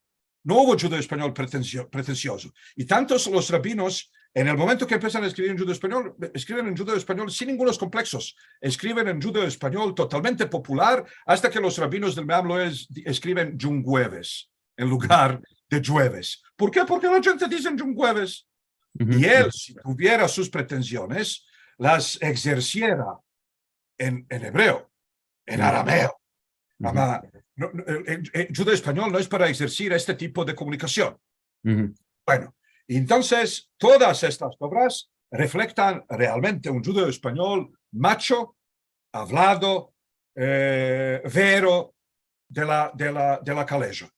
no uvo djudeo-espanyol pretensio-, pretensiozo. I tantos los rabinos, en el momento ke empesan a eskrivir en djudeo-espanyol, eskriven en djudeo-espanyol sin ningunos kompleksos. Eskriven en djudeo-espanyol totalmente popular, asta ke los rabinos del Meam Loez di-, eskriven djungueves en lugar de djueves. Por ke? Porke la djente dizen djungueves. I el, si tuviera sus pretensiones, las egzersiera en, en ebreo, en arameo. Ama, no, no, el, el, el djudeo-espanyol no es para egzersir este tipo de komunikasion. Bueno, entonses, todas estas ovras reflektan realmente un djudeo-espanyol macho, avlado, eh, vero de la, de la, de la kaleja.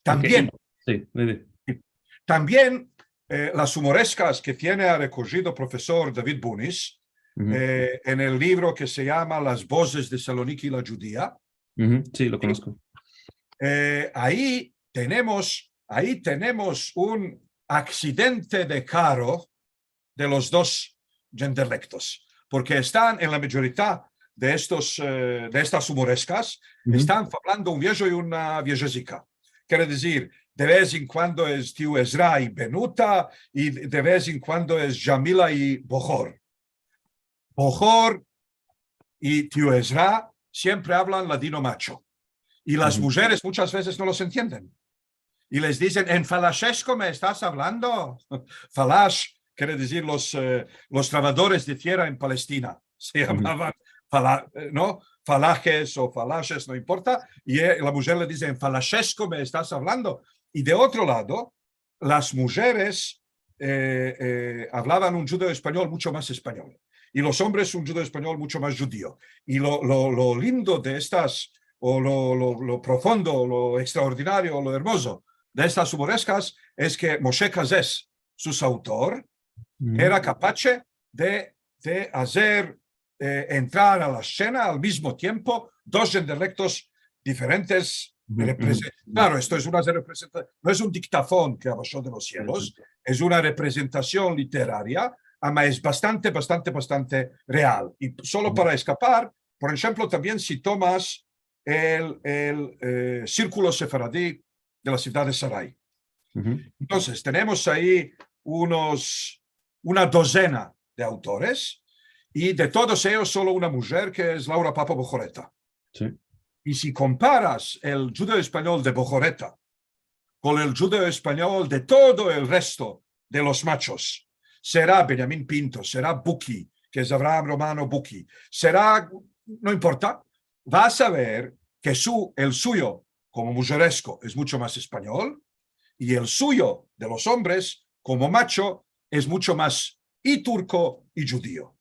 Tambien, Si, si, si. Tambien, eh, las umoreskas ke tiene arekojido profesor David Bunis, eh, en el livro ke se yama Las Vozes de Saloniki i la Djudia, Si, lo konosko. eh, ayi tenemos, ayi tenemos un aksidente de karo de los dos djenderlektos, porke estan en la mayorita de estos, eh, de estas umoreskas, estan avlando un viejo i una viejezika. Kere dizir, de vez en kuando es tiu Ezra i Benuta, i de vez en kuando es Djamila i Bohor. Bohor i tiu Ezra siempre avlan ladino macho. I las mujeres muchas vezes no los entienden. I les dizen, "En falachesko me estas avlando?" Falash kere dizir los, eh, los travadores de tiera en Palestina. Se yamavan fala-, eh, no? Falahes o falashes, no importa. I, eh, la mujer le dize, "En falachesko me estas avlando?" I de otro lado, las mujeres, eh, eh, avlavan un djudeo-espanyol mucho mas espanyol, i los ombres un djudeo-espanyol mucho mas djudio. I lo, lo, lo lindo de estas, o lo, lo, lo profundo, lo ekstraordinario, lo ermozo de estas umoreskas es ke Moshe Kazes, su autor, era kapache de, de azer, eh, entrar a la eshena al mizmo tiempo dos djenderlektos diferentes. Represe-, klaro, esto es una representa-, no es un diktafon ke abasho de los sielos, es una reprezentasion literaria, ama es bastante, bastante, bastante real. I solo para eskapar, por enshemplo, tambien si tomas el, el, eh, Sirkulo Sefaradi de la sivdad de Sarai. Entonses, tenemos ayi unos, una dozena de autores, i de todos eyos solo una mujer, ke es Laura Papo Bohoreta. Si. I si komparas el djudeo-espanyol de Bohoreta kon el djudeo-espanyol de todo el resto de los machos, sera Benjamin Pinto, sera Buki, ke es Avraham Romano Buki, sera, no importa, vas a ver ke su, el suyo komo mujeresko es mucho mas espanyol, i el suyo de los ombres komo macho es mucho mas i turko i djudio.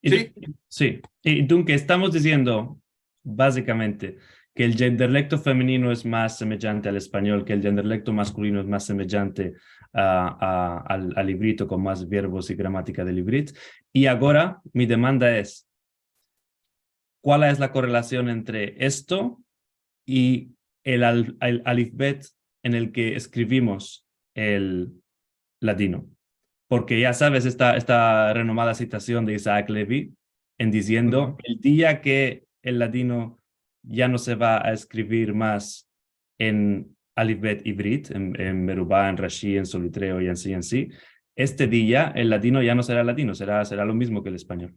I, si. I dunke estamos diziendo, bazikamente, ke el djenderlekto femenino es mas semejante al espanyol, ke el djenderlekto maskulino es mas semejante a, a, al, al ivrito, kon mas verbos i gramatika del ivrit. I agora, mi demanda es, kual es la korelasion entre esto i el al-, el alifbet en el ke eskrivimos el ladino? Porke ya saves esta, esta renomada sitasion de Isaac Levy en diziendo, el dia ke el ladino ya no se va a eskrivir mas en alifbet ivrit, en, en meruba, en rashi, en solitreo i ansi, ansi, este dia el ladino ya no sera ladino, sera, sera lo mizmo ke el espanyol.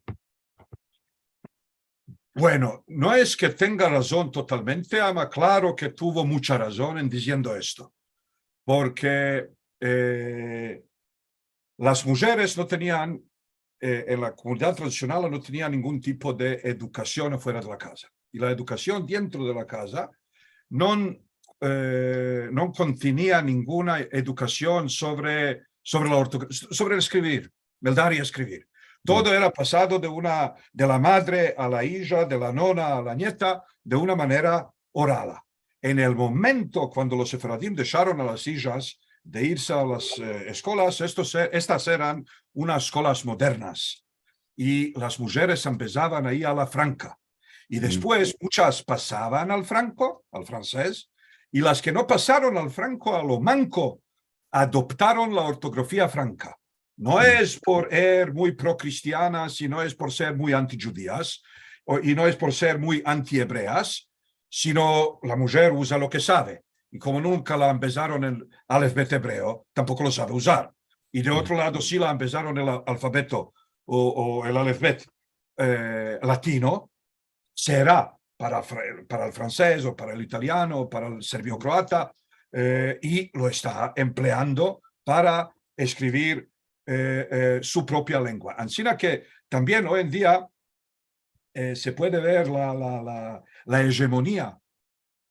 Bueno, no es ke tenga razon totalmente, ama klaro ke tuvo mucha razon en diziendo esto, porke, eh, las mujeres no tenian, eh, en la komunidad tradisional no tenian ningun tipo de edukasion afuera de la kaza. I la edukasion dentro de la kaza no, eh, no kontenia ninguna edukasion sovre, sovre la orto-, sovre el eskrivir, el dar i eskrivir. Todo era pasado de una, de la madre a la ija, de la nona a la nieta, de una manera oral. En el momento kuando los sefaradim desharon a las ijas de irse a las, eh, eskolas, estos e-, estas eran unas eskolas modernas. I las mujeres ambezavan a ir a la franka. I despues muchas pasavan al franko, al fransez, i las ke no pasaron al franko, a lo manko, adoptaron la ortografia franka. No es por ser muy prokristianas, i no es por ser muy antidjudias, o, i no es por ser muy antievreas, sino la mujer uza lo ke save. I komo nunka la ambezaron el alefbet ebreo, tampoko lo save uzar. I de otro lado, si la ambezaron el a-, alfabeto o, o el alefbet, eh, latino, sera para fra-, para el fransez o para el italiano o para el serbio-kroata, eh, i lo esta empleando para eskrivir, eh, eh, su propia lengua. Ansina ke tambien oy en dia, eh, se puede ver la, la, la, la ejemonia,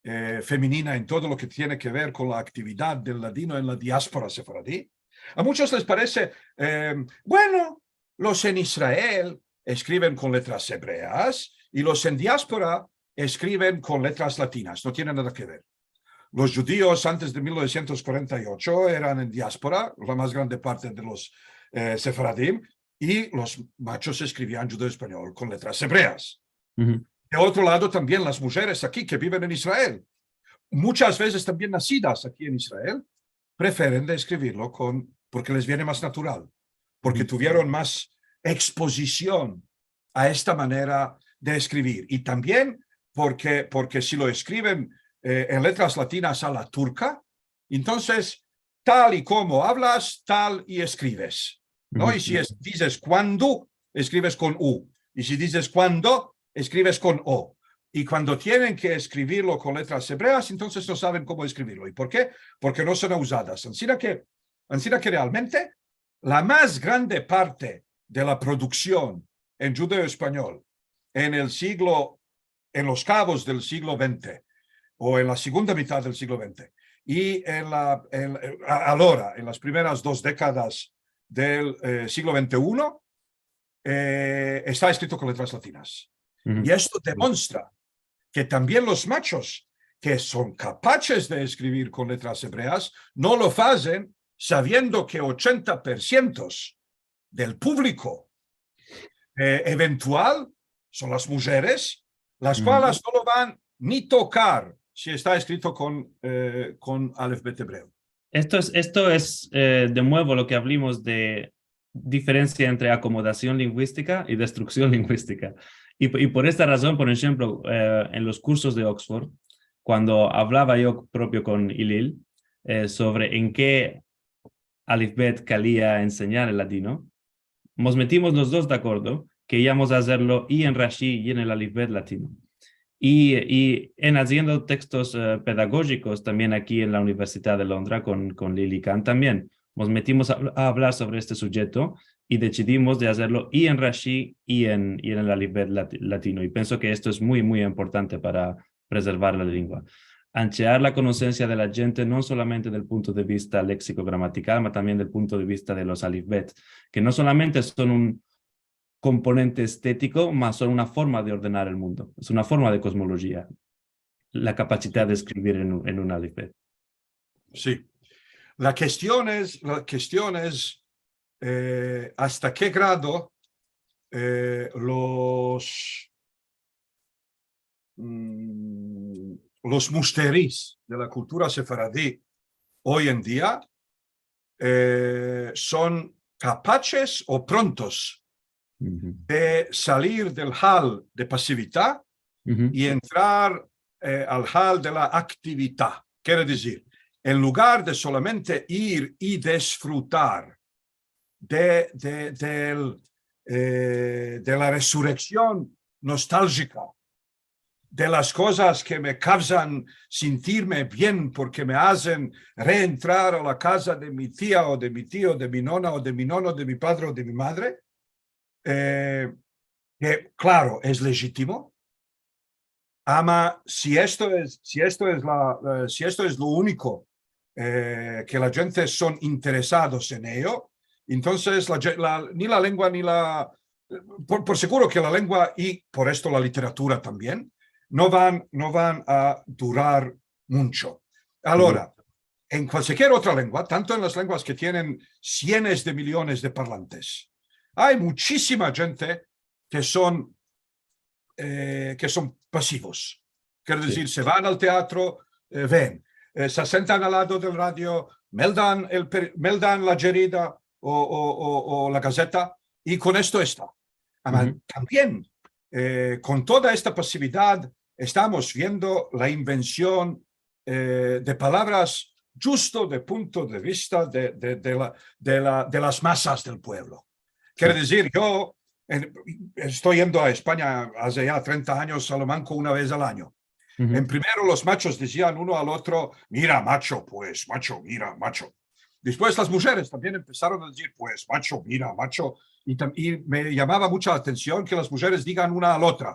eh, femenina en todo lo ke tiene ke ver kon la aktividad del ladino en la diaspora sefaradi. A munchos les parese, eh, bueno, los en Israel eskriven kon letras ebreas i los en diaspora eskriven kon letras latinas. No tiene nada ke ver. Los djudios antes de mil novesientos kuarenta i ocho eran en diaspora, la mas grande parte de los, eh, sefaradim, i los machos eskrivian djudeo-espanyol kon letras ebreas. De otro lado, tambien las mujeres aki ke biven en Israel, munchas vezes tambien nasidas aki en Israel, preferen de eskrivirlo kon, porke les viene mas natural, porke tuvieron mas ekspozision a esta manera de eskrivir. I tambien porke, porke si lo eskriven, eh, en letras latinas a la turka, entonses, tal i komo avlas, tal i eskrives, no? I si es, dizes kuando, eskrives kon u. I si dizes kuando, eskrives kon o. I kuando tienen ke eskrivirlo kon letras ebreas, entonses no saven komo eskrivirlo. I por ke? Porke no son uzadas. Ansina ke, ansina ke realmente la mas grande parte de la produksion en djudeo-espanyol en el siglo, en los kavos del siglo vente, o en la segunda mitad del siglo vente, i en la, en, a, alora, en las primeras dos dekadas del, eh, siglo vente i uno, eh, esta eskrito kon letras latinas. I esto demonstra ke tambien los machos ke son kapaches de eskrivir kon letras ebreas no lo azen saviendo ke ochenta por siento del publiko, eh, eventual son las mujeres, las kualas no lo van ni tokar si esta eskrito kon, eh, kon alefbet ebreo. Esto es, esto es, eh, de muevo lo ke avlimos de diferensia entre akomodasion linguistika i destruksion linguistika. I, i por esta razon, por enshemplo, eh, en los kursos de Oxford, kuando avlava yo propio kon Ilil, eh, sovre en ke alefbet kalia ensenyar el ladino, mos metimos los dos de akordo ke ivamos a azerlo i en Rashi i en el alefbet latino. I, i en aziendo tekstos, eh, pedagojikos tambien aki en la Universidad de Londra kon, kon Lili Khan tambien, mos metimos a, a avlar sovre este sujeto i desidimos de azerlo i en Rashi i en, i en el alefbet lat-, latino. I penso ke esto es muy, muy importante para prezervar la lengua. Anchear la konosensia de la djente, no solamente del punto de vista leksiko-gramatikal, ma tambien del punto de vista de los alefbet, ke no solamente son un komponente estetiko, ma son una forma de ordenar el mundo, es una forma de kozmolojia, la kapasidad de eskrivir en un, en un alefbet. Si. La kestion es, la kestion es, eh, asta ke grado, eh, los, mm, los mushtaris de la kultura sefaradi oy en dia, eh, son kapaches o prontos de salir del hal de pasividad i entrar, eh, al hal de la aktividad. Kere dizir, en lugar de solamente ir i disfrutar de, de, del, eh, de la resureksion nostaljika, de las kozas ke me kavzan sintirme bien porke me azen reentrar a la kaza de mi tia o de mi tio, de mi nona o de mi nono, de mi padre o de mi madre, eh, ke, klaro, es lejitimo, ama si esto es, si esto es la, eh, si esto es lo uniko, eh, ke la djente son interesados en eyo, entonses la dje-, la, ni la lengua ni la, por, por seguro ke la lengua i por esto la literatura tambien no van, no van a durar muncho. Alora, en kualkier otra lengua, tanto en las lenguas ke tienen sienes de miliones de parlantes, ay muchisima djente ke son, eh, ke son pasivos. Kere dizir, se van al teatro, eh, ven. Eh, se sentan al lado del radio, meldan el per-, meldan la djerida o, o, o, o la gazeta, i kon esto esta. Ama tambien, eh, kon toda esta pasividad, estamos viendo la invension, eh, de palavras djusto de punto de vista de, de, de la, de la, de las masas del puevlo. Kere dizir, yo en, esto yendo a Espanya aze ya trenta anyos, a lo manko una vez al anyo. En primero los machos dizian uno al otro, "Mira, macho, pues, macho, mira, macho." Despues las mujeres tambien empesaron a dizir, pues, macho, mira, macho, i tam-, i me yamava mucha atension ke las mujeres digan una a la otra.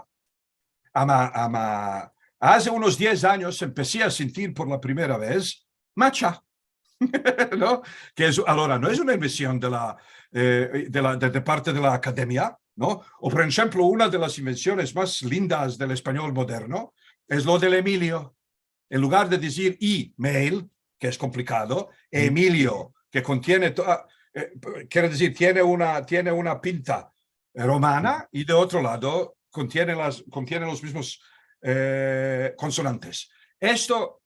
Ama, ama, aze unos diez anyos empesi a sentir por la primera vez macha, no? Ke es, agora, no es una invension de la, eh, de la, de, de parte de la akademia, no? O, por enshemplo, una de las invensiones mas lindas del espanyol moderno es lo del emilio. En lugar de dizir i, male, ke es komplikado, emilio, ke kontiene to-, a, eh, kere dizir, tiene una, tiene una pinta romana i de otro lado kontiene las, kontiene los mizmos, eh, konsonantes. Esto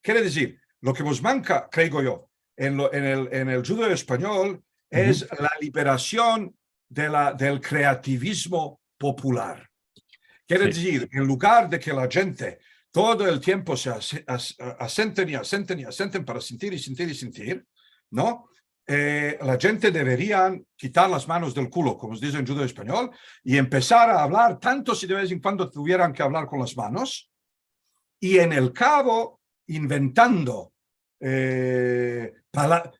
kere dizir, lo ke mos manka, kreigo yo, en lo, en el, en el djudeo-espanyol es la liberasion de la, del kreativizmo popular. Kere dizir, en lugar de ke la djente todo el tiempo se ase-, as-, a-, asenten i asenten i asenten para sentir i sentir i sentir, no? Eh, la djente deverian kitar las manos del kulo, komo se dize en djudeo-espanyol, i empesar a avlar tanto si de vez en kuando tuvieran ke avlar kon las manos, i en el kavo inventando, eh, pala-,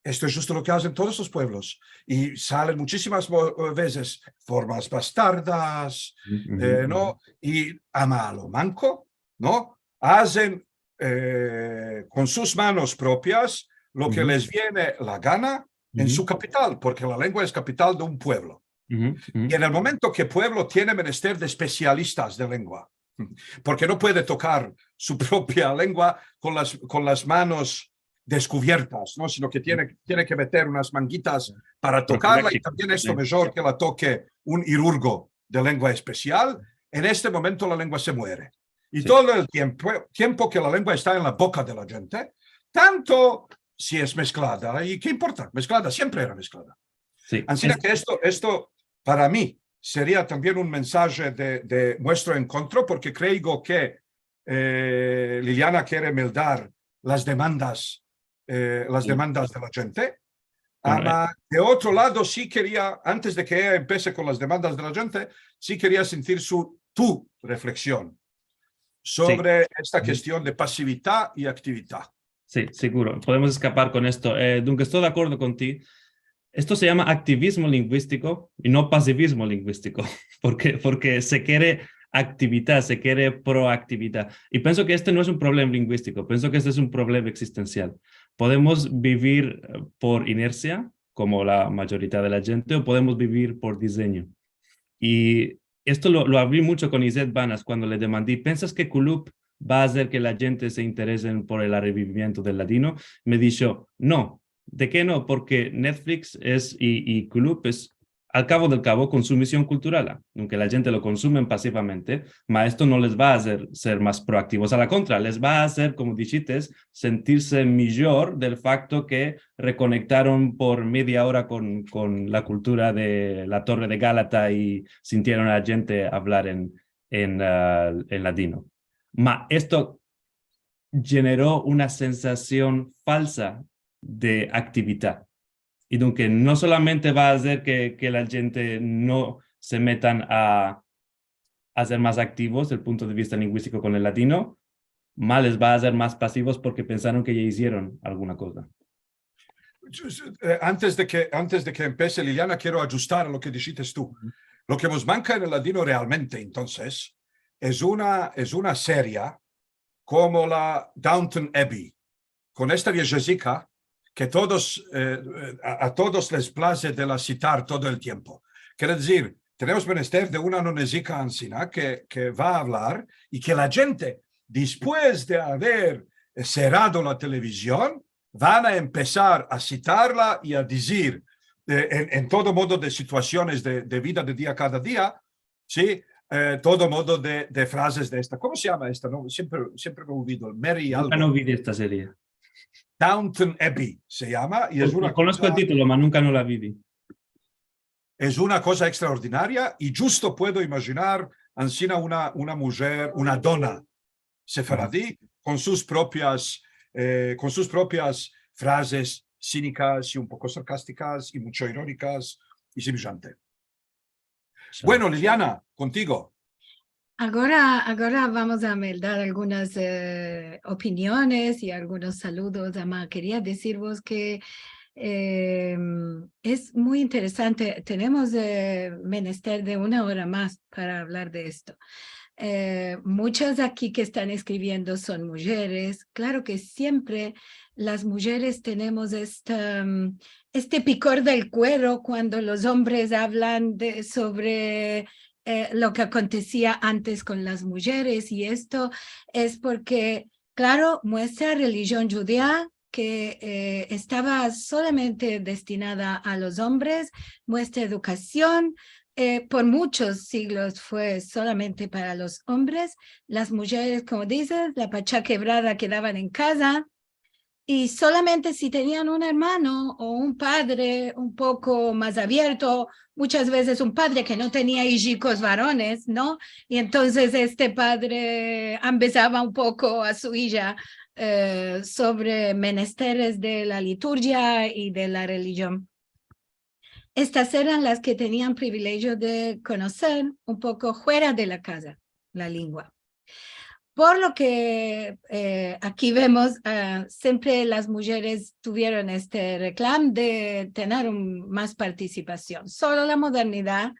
esto es djusto lo ke azen todos los puevlos, i salen muchisimas vo-, vezes formas bastardas, eh, no? I a malo manko, no? Azen, eh, kon sus manos propias lo ke les viene la gana en su kapital, porke la lengua es kapital de un puevlo. I en el momento ke puevlo tiene menester de espesialistas de lengua, porke no puede tokar su propia lengua kon las, kon las manos deskuviertas, no? Sino ke tiene, tiene ke meter unas mangitas para tokarla, i tambien esto mejor ke la toke un hirurgo de lengua espesial. En este momento la lengua se muere. I todo el tiempo, tiempo ke la lengua esta en la boka de la djente, tanto si es mesklada, i ke importa, mesklada, siempre era mesklada. Si. Ansina ke esto, esto para mi seria tambien un mensaje de, de muestro enkontro, porke kreigo ke, eh, Liliana kere meldar las demandas, eh, las demandas de la djente. Ama, de otro lado, si keria, antes de ke eya empese kon las demandas de la djente, si keria sentir su, tu refleksion sovre esta kestion de pasividad i aktividad. Si, siguro. Podemos eskapar kon esto. Eh, dunke, esto de akordo kon ti. Esto se yama aktivizmo linguistiko i no pasivismo linguistiko, porke, porke se kere aktividad, se kere proaktividad. I penso ke este no es un problema linguistiko, penso ke este es un problema eksistensial. Podemos bivir, eh, por inersia, komo la mayorita de la djente, o podemos bivir por dizenyo. I esto lo, lo avli muncho kon Izet Banas kuando le demandi, "Pensas ke Kullup va a azer ke la djente se interesen por el arevivimiento del ladino?" Me disho, "No." De ke no? Porke Netflix es, i, i Kullup es, al kavo del kavo, konsumision kultural, aunke la djente lo konsumen pasivamente, ma esto no les va a azer ser mas proaktivos. A la kontra, les va a azer, komo dishites, sentirse mijor del fakto ke rekonektaron por media ora kon, kon la kultura de la Torre de Gálata i sintieron a la djente avlar en, en, ah, en ladino. Ma esto djenero una sensasion falsa de aktividad. I dunke no solamente va a azer ke, ke la djente no se metan a, a ser mas aktivos del punto de vista linguistiko kon el ladino, ma les va a azer mas pasivos porke pensaron ke ya izieron alguna koza. Eh, antes de ke, antes de ke empese, Liliana, kero adjustar a lo ke dishites tu. Lo ke mos manka en el ladino realmente, entonses, es una, es una seria komo la Downton Abbey, kon esta viejezika ke todos, eh, a, a todos les plaze de la sitar todo el tiempo. Kere dizir, tenemos menester de una nonezika ansina ke, ke va a avlar i ke la djente, despues de aver, eh, serado la televizion, van a empesar a sitarla i a dizir, eh, en, en todo modo de situasiones de, de vida de dia kada dia, si, eh, todo modo de, de frazes de esta. Komo se yama esta? No, siempre, siempre me olvido. Mary algo. Nunka no ovi de esta seria. Downton Abbey se yama i es una koza... Konosko el titulo, ma nunka no la vivi. Es una koza ekstraordinaria i djusto puedo imajinar ansina una, una mujer, una dona sefaradi, kon sus propias, eh, kon sus propias frazes sinikas i un poko sarkastikas i muncho ironikas i semejante. Bueno, Liliana, kontigo. Agora, agora vamos a meldar algunas, eh, opiniones i algunos saludos. Ama, keria dizirvos ke, eh, es muy interesante. Tenemos, eh, menester de una ora mas para avlar de esto. Eh, muchas aki ke estan eskriviendo son mujeres. Klaro ke siempre las mujeres tenemos esta, mm, este pikor del kuero kuando los ombres avlan de, sovre, eh, lo ke akontesia antes kon las mujeres, i esto es porke, klaro, muestra relijion djudia ke, eh, estava solamente destinada a los ombres, muestra edukasion, eh, por muchos siglos fue solamente para los ombres, las mujeres, komo dizes, la pacha kevrada kedavan en kaza, i solamente si tenian un ermano o un padre un poko mas avierto, muchas vezes un padre ke no tenia ijikos varones, no? I entonses este padre ambezava un poko a su ija, eh, sovre menesteres de la liturjia i de la relijion. Estas eran las ke tenian privilejio de konoser un poko fuera de la kaza la lingua. Por lo ke, eh, aki vemos, ah, siempre las mujeres tuvieron este reklam de tener un, mas partisipasion. Solo la modernidad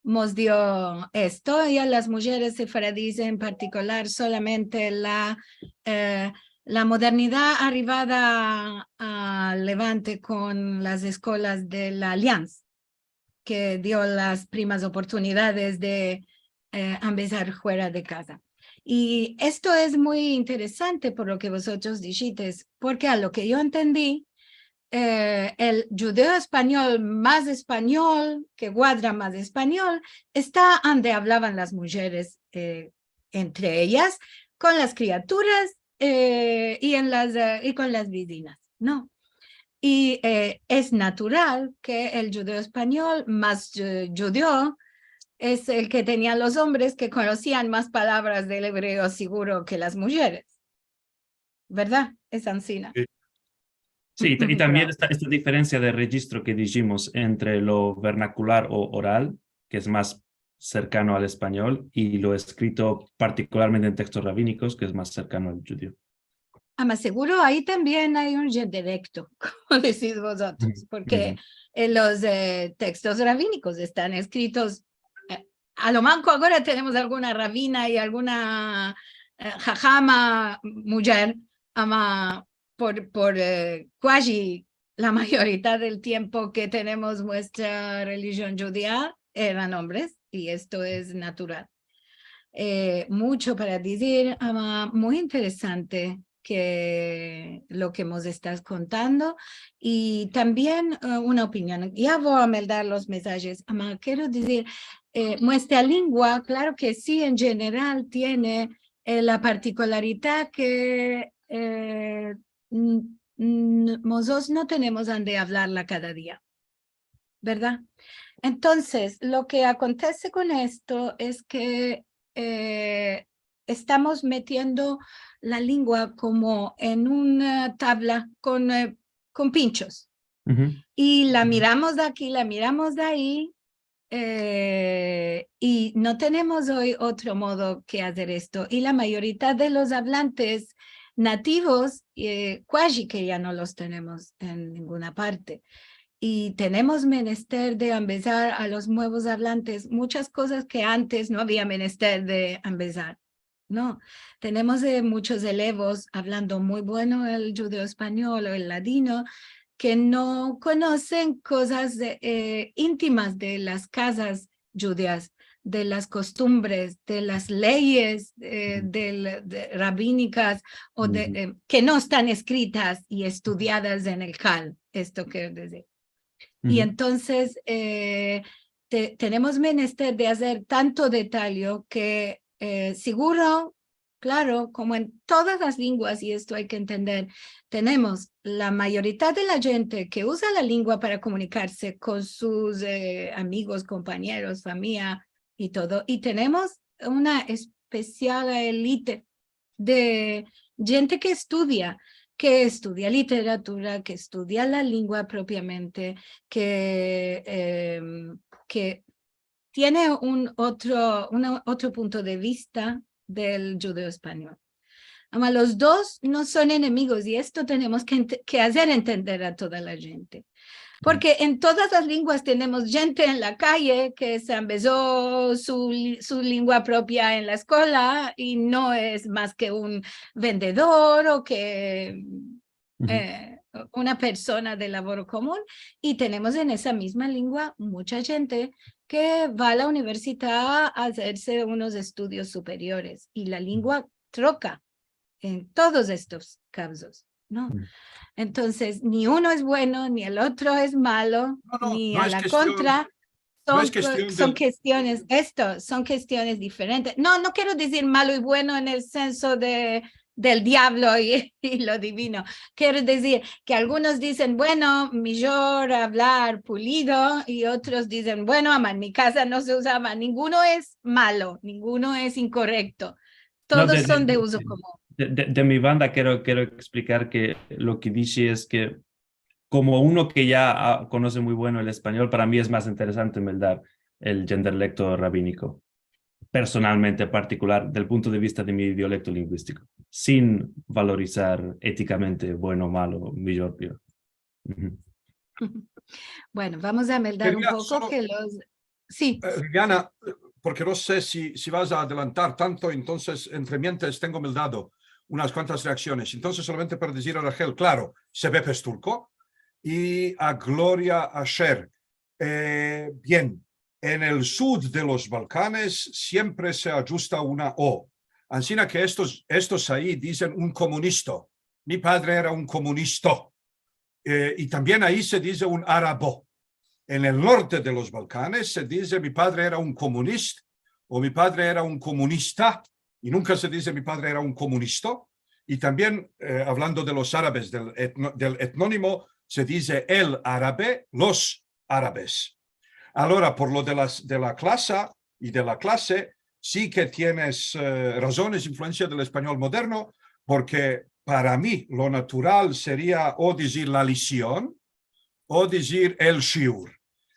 mos dio esto, i a las mujeres sefaradis en partikular solamente la, eh, la modernidad arivada al Levante kon las eskolas de la Alliance, ke dio las primas oportunidades de, eh, ambezar fuera de kaza. I esto es muy interesante por lo ke vozotros dishites, porke a lo ke yo entendi, eh, el djudeo-espanyol mas espanyol, ke kuadra mas espanyol, esta ande avlavan las mujeres, eh, entre eyas, kon las kriaturas, eh, i en las, eh, i kon las vizinas, no? I, eh, es natural ke el djudeo-espanyol mas, eh, djudeo es el ke tenia los ombres ke konosian mas palavras del ebreo siguro ke las mujeres. Verdad? Es ansina. Si. Si, i ta-, i tambien esta, esta diferensia de rejistro ke dijimos entre lo vernakular o oral, ke es mas serkano al espanyol, i lo eskrito partikularmente en tekstos ravinikos, ke es mas serkano al djudeo. Ama siguro ayi tambien ay un genderekto, komo dizis vozotros, porke, eh, los, eh, tekstos ravinikos estan eskritos, eh, a lo manko agora tenemos alguna ravina i alguna, eh, hahama mujer, ama por, por, eh, kuaji la mayoridad del tiempo ke tenemos muestra relijion djudia eran ombres, i esto es natural. Eh, mucho para dizir, ama, muy interesante ke lo ke mos estas kontando, i tambien, eh, una opinion. Ya vo a meldar los mesajes, ama, kero dizir, eh, muestra lingua, klaro ke si, en jeneral tiene, eh, la partikularidad ke, eh, n-, n-, mozotros no tenemos ande avlarla kada dia, verdad? Entonses, lo ke akontese kon esto es ke, eh, estamos metiendo la lingua komo en una tavla kon, eh, kon pinchos. I la miramos de aki, la miramos de ayi, eh, i no tenemos oy otro modo ke azer esto. I la mayoridad de los avlantes nativos, eh, kuaji ke ya no los tenemos en ninguna parte. I tenemos menester de ambezar a los muevos avlantes muchas kozas ke antes no avia menester de ambezar. No, tenemos, eh, muchos elevos avlando muy bueno el djudeo-espanyol o el ladino ke no konosen kozas, eh, intimas de las kazas djudias, de las kostumbres, de las leyes, eh, del, de, ravinikas o de, eh, ke no estan eskritas i estudiadas en el kal, esto kero dizir. I entonses, eh, te-, tenemos menester de azer tanto detallo ke, eh, siguro, klaro, komo en todas las linguas, i esto ay ke entender, tenemos la mayoridad de la djente ke uza la lingua para komunikarse kon sus, eh, amigos, kompañeros, famiya i todo. I tenemos una espesial elite de djente ke estudia, ke estudia literatura, ke estudia la lingua propiamente, ke, em, ke tiene un otro, una, otro punto de vista del djudeo-espanyol. Ama los dos no son enemigos, i esto tenemos ke ente-, ke azer entender a toda la djente. Porke en todas las lenguas tenemos djente en la kaye ke se ambezo su li-, su lengua propia en la eskola i no es mas ke un vendedor o ke, eh, una persona de lavoro komun. I tenemos en esa mizma lengua muncha djente ke va a la universidad a azerse unos estudios superiores. I la lengua troka en todos estos kavzos, no? Entonses, ni uno es bueno, ni el otro es malo, ni a la kontra. Son kestiones, esto, son kestiones diferentes. No, no kero dizir malo i bueno en el senso de, del diavlo i, i lo divino. Kero dizir ke algunos dizen, bueno, mijor avlar pulido, i otros dizen, bueno, ama en mi kaza no se uzava. Ninguno es malo, ninguno es inkorekto. Todos son de uzo komun. De, de, de mi banda kero, kero eksplikar ke lo ke dishe es ke komo uno ke ya, ah, konose muy bueno el espanyol, para mi es mas interesante meldar el djenderlekto rabiniko, personalmente partikular, del punto de vista de mi dialekto linguistiko, sin valorizar etikamente bueno, malo, mijor, pior. Bueno, vamos a meldar un poko ke los Si. Eh, Liliana, eh, porke no se si, si vas a adelantar tanto, entonses, entre mientes, tengo meldado unas kuantas reaksiones. Entonses, solamente para dizir a Rachel, klaro, sebep es turko, i a Gloria Asher, eh, bien, en el sud de los Balkanes siempre se adjusta una o. Ansina ke estos, estos ayi dizen un komunisto. Mi padre era un komunisto. Eh, i tambien ayi se dize un arabo. En el norte de los Balkanes se dize, mi padre era un komunist, o mi padre era un komunista, i nunka se dize, mi padre era un komunisto. I tambien, eh, avlando de los arabes, del etno-, del etnonimo, se dize el arabe, los arabes. Agora, por lo de las, de la klasa i de la klase, si ke tienes, eh, razones, influensia del espanyol moderno, porke para mi lo natural seria o dizir la lision o dizir el shiur.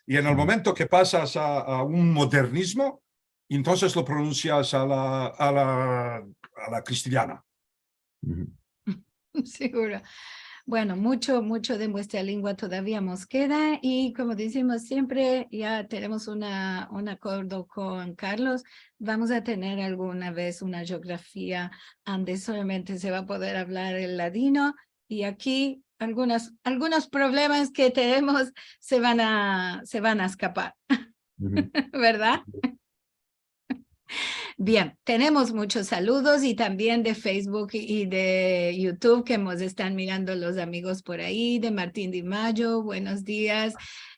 I en el momento ke pasas a, a un modernizmo, entonses lo pronunsias a la, a la, a la kristiana. Seguro. Bueno, mucho, mucho de muestra lengua todavia mos keda i, komo dizimos siempre, ya tenemos una, un akordo kon Carlos. Vamos a tener alguna vez una jeografia ande solamente se va a poder avlar el ladino i aki algunas, algunos problemas ke tenemos se van a, se van a eskapar. Verdad? Bien, tenemos muchos saludos i tambien de Facebook i de YouTube ke mos estan mirando los amigos por ayi, de Martin Di Mayo, buenos dias,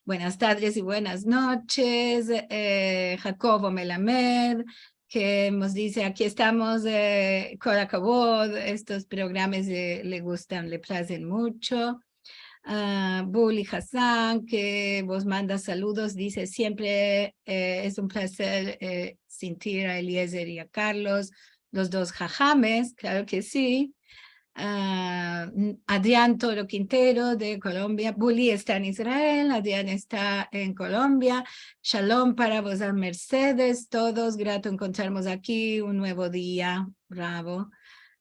buenas tardes i buenas noches, eh, Jacobo Melamed, ke mos dize, aki estamos, eh, kol akavod, estos programas, eh, le gustan, le plazen mucho. Ah, Buli Hassan, ke vos manda saludos, dize, siempre, eh, es un plazer, eh, sintir a Eliezer i a Carlos, los dos hahames, klaro ke si. Ah, Adrián Toro Quintero, de Kolombia. Buli esta en Israel, Adrián esta en Kolombia. Shalom para vos, a Mercedes, todos. Grato enkontrarmos aki un muevo dia. Bravo.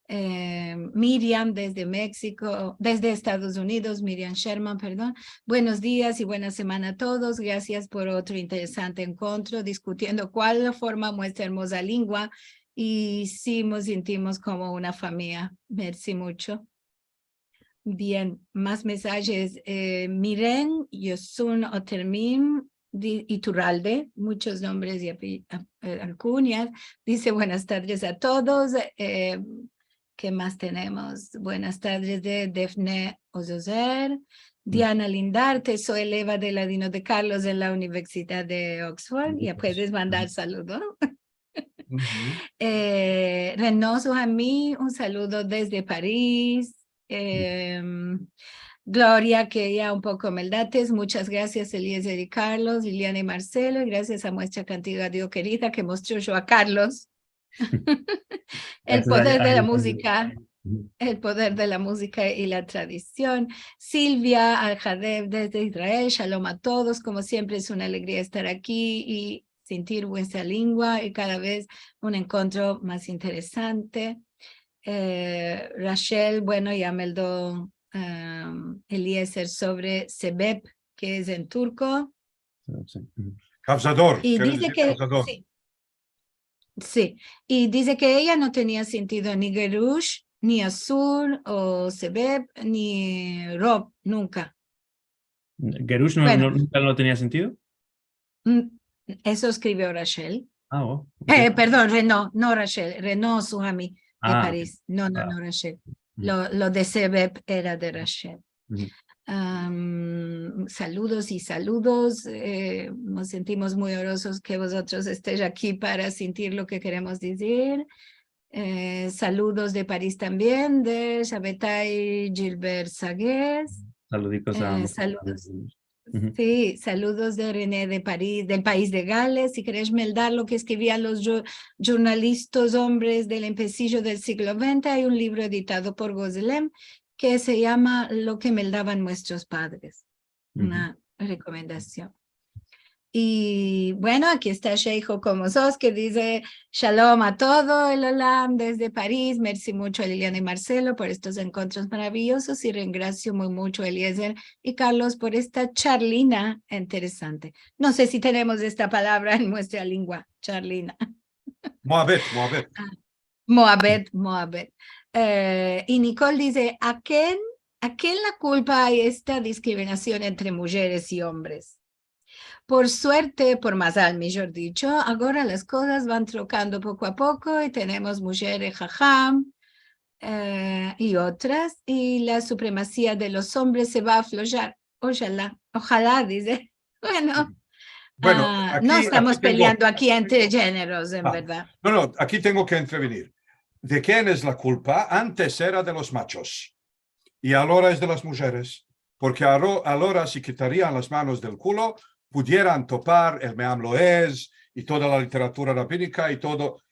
Eh, Miriam desde Meksiko, desde Estados Unidos, Miriam Sherman, pardon. Buenos dias i buena semana a todos. Grasias por otro interesante enkontro, diskutiendo kual forma muestra ermoza lengua i si mos sintimos komo una famiya. Mersi mucho. Bien, mas mensajes. Eh, Miren Yosun Otermin di-, Iturralde, muchos nombres i ape-, ap-, eh, alkunyas. Dize, buenas tardes a todos. Eh, ke mas tenemos? Buenas tardes de Defne Ozozer. Diana Lindarte, soy eleva de ladino de Carlos en la Universidad de Oxford. Ya puedes mandar saludo. Eh, Renoso Jamí, un saludo desde París. Em, Gloria, ke ya un poko meldates. Muchas grasias, Eliezer i Carlos, Liliana i Marcelo, i grasias a muestra kantiga Dio kerida ke mos trusho a Carlos. El poder de la muzika, el poder de la muzika i la tradision. Silvia Aljadev desde Israel, shalom a todos, komo siempre es una alegria estar aki i sintir muestra lingua i kada vez un enkontro mas interesante. Eh, Rachel, bueno, ya meldo, em, Eliezer sovre sebep, ke es en turko. Si. Kavzador, I kere dize dizir ke, kavzador. si. Si. I dize ke eya no tenia sintido ni gerush, ni asur, o sebep, ni rob, nunka. Gerush no, Bueno. no, nunka no tenia sintido? Mm, eso eskrivio Rachel. Ah, oh, ok. Eh, perdon, Renaud, no Rachel, Renaud Suhami de Ah, ok. Paris. No, no, Ah. no Rachel. Uhu. Lo, lo de sebep era de Rachel. Uhu. Am, saludos i saludos. Eh, mos sentimos muy orosos ke vozotros estesh aki para sintir lo ke keremos dizir. Eh, saludos de Paris tambien, de Shabetai Gilbert Sagues. Saludikos a Eh, ambos. saludos. Uhu. Si, saludos de René de Paris, del pais de Gales. Si keresh meldar lo ke eskrivian los djo-, djornalistas ombres del empesijo del siglo vente, ay un livro editado por Gozelem ke se yama Lo ke meldavan muestros padres. Uhu. Una rekomendasion. I, bueno, aki esta Sheiho Komozos, ke dize: "Shalom a todo el olam desde Paris. Mersi mucho a Liliana i Marcelo por estos enkontros maraviyozos i rengrasio muy mucho a Eliezer i Carlos por esta charlina interesante". No se si tenemos esta palavra en muestra lingua, charlina. Moabet, moabet. Moabet, moabet. Eh, i Nicole dize: "A ken, a ken la kulpa ay esta diskriminasion entre mujeres i ombres?" Por suerte, por mazal, mijor dicho, agora las kozas van trokando poko a poko i tenemos mujeres haham, eh, i otras, i la supremasia de los ombres se va a aflojar. Ojala, ojala, dize. Bueno, Bueno, ah, aki, no estamos aki tengo, peleando aki entre jeneros, en ah, verdad. No, no, aki tengo ke intervenir. De ken es la kulpa? Antes era de los machos. I agora es de las mujeres. Porke aro-, agora si kitarian las manos del kulo, pudieran topar el Meam Loez i toda la literatura rabinika i todo.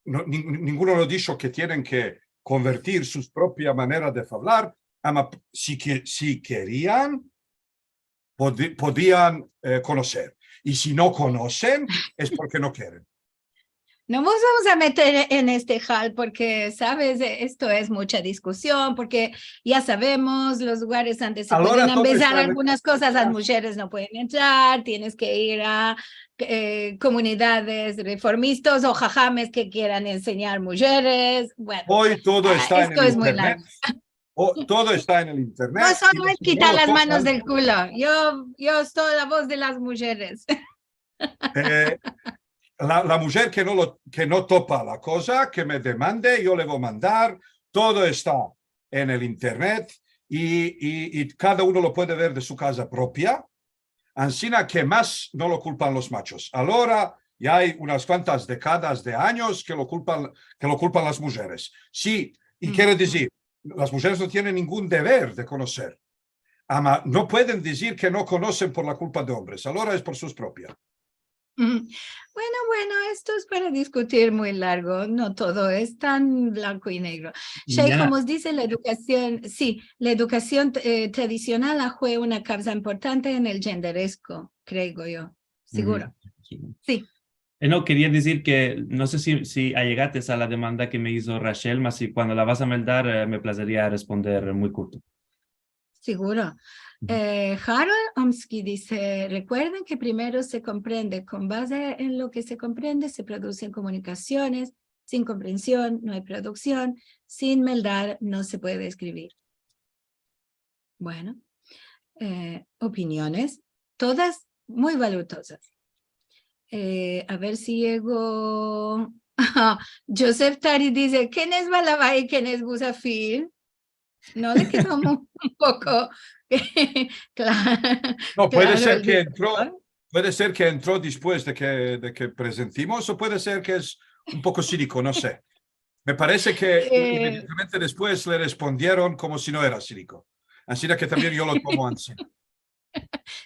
No, nin-, ninguno lo disho ke tienen ke konvertir su propia manera de favlar, ama si ke, si kerian, podi-, podian, eh, konoser. I si no konosen, es porke no keren. No mos vamos a meter en este hal porke, saves, esto es mucha diskusion, porke ya savemos, los lugares ande se Agora pueden todo ambezar esta en el algunas kozas, las internet. mujeres no pueden entrar, tienes ke ir a, eh, komunidades reformistas o hahames ke kieran ensenyar mujeres. Bueno, Oy todo ah, esta en esto el es muy internet. largo. O, todo esta en el internet. No I solo los es kitar no las manos topan. Del kulo, yo, yo soy la voz de las mujeres. Eh, la, la mujer ke no lo, ke no topa la koza, ke me demande, yo le vo mandar, todo esta en el internet i, i, i kada uno lo puede ver de su kaza propia, ansina ke mas no lo kulpan los machos. Agora ya ay unas kuantas dekadas de anyos ke lo kulpan, ke lo kulpan las mujeres. Si, i Mm. kere dizir, las mujeres no tienen ningun dever de konoser. Ama no pueden dizir ke no konosen por la kulpa de ombres. Agora es por sus propia. Ujú. Bueno, bueno, esto es para diskutir muy largo, no todo es tan blanko i negro. Shei, Ya. Komo dize, la edukasion, si, la edukasion, eh, tradisional ahue una kavza importante en el djenderesko, kreo yo, siguro. Uhu. Si. Eh, no, keria dizir ke, no se si, si ayegates a la demanda ke me izo Rachel, mas si kuando la vas a meldar, eh, me plazeria responder muy kurto. Siguro. Uhu. Eh, Harold Omsky dize: "Rekuerden ke primero se komprende. Kon baze en lo ke se komprende se produsen komunikasiones. Sin komprension no ay produksion. Sin meldar no se puede eskrivir". Bueno, eh, opiniones, todas muy valutozas. Eh, a ver si yego. Joseph Tari dize: "Ken es Balavai i ken es Musafir?" No le kedo mu-, un poko kla-, No, puede klaro ser el ke entro, diskurso. Puede ser ke entro despues de ke, de ke prezentimos, o puede ser ke es un poko siniko, no se. Me parese ke Eh, imediatamente despues le respondieron komo si no era siniko. Ansina ke tambien yo lo tomo ansi.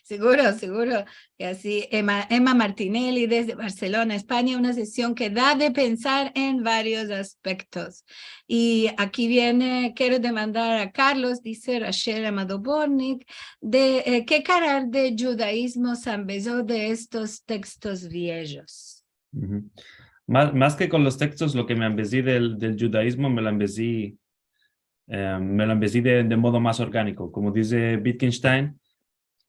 Seguro, seguro. I ansi Emma, Emma Martinelli desde Barcelona, Espanya, una sesion ke da de pensar en varios aspektos. I aki viene, kero demandar a Carlos, dize Rachel Amado Bortnick, de, eh, ke karar de djudaizmo se ambezo de estos tekstos viejos. Mas, mas ke kon los tekstos, lo ke me ambezi del, del djudaizmo, me lo ambezi, eh, me lo ambezi de, de modo mas organiko. Komo dize Wittgenstein,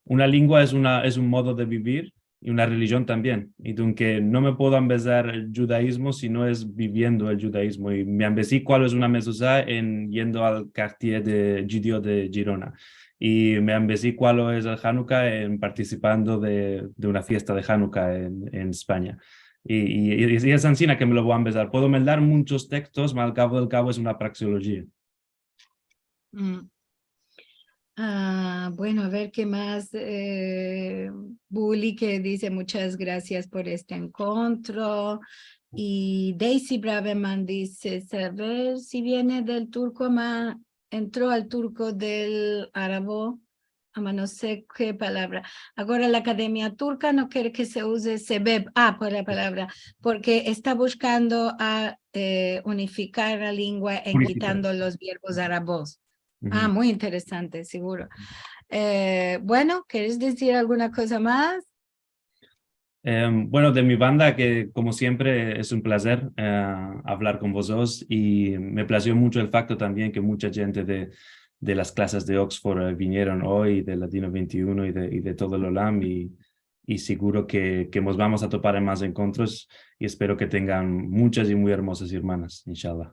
una lengua es una, es un modo de bivir i una relijion tambien. I dunke no me puedo ambezar el djudaizmo si no es biviendo el djudaizmo. I me ambezi kualo es una mezuza en yendo al kartier de djudio de Girona. I me ambezi kualo es el Hanuka en partisipando de, de una fiesta de Hanuka en, en Espanya. I, i, i, i es ansina ke me lo vo a ambezar. Puedo meldar munchos tekstos, ma al kavo del kavo es una praxeolojia. Mm. Ah, bueno, a ver ke mas. Eh, Buli ke dize, muchas grasias por este enkontro. I Daisy Braverman dize, saver si viene del turko, ma entro al turko del arabo, ama no se ke palavra. Agora, la Akademia Turka no kere ke se uze sebep, ah, por la palavra, porke esta bushkando a, eh, unifikar la lengua en kitando los verbos arabos. Ah, muy interesante, seguro. Eh, bueno, keres dizir alguna koza mas? Em, bueno, de mi banda, ke komo siempre es un plazer, eh, avlar kon vozotros i me plazio muncho el fakto tambien ke muncha djente de, de las klasas de Oxford, eh, vinieron oy, de Ladino vente i uno i de, i de todo el olam, i, i seguro ke, ke mos vamos a topar en mas enkontros i espero ke tengan munchas i muy ermozas ermanas, inshallah.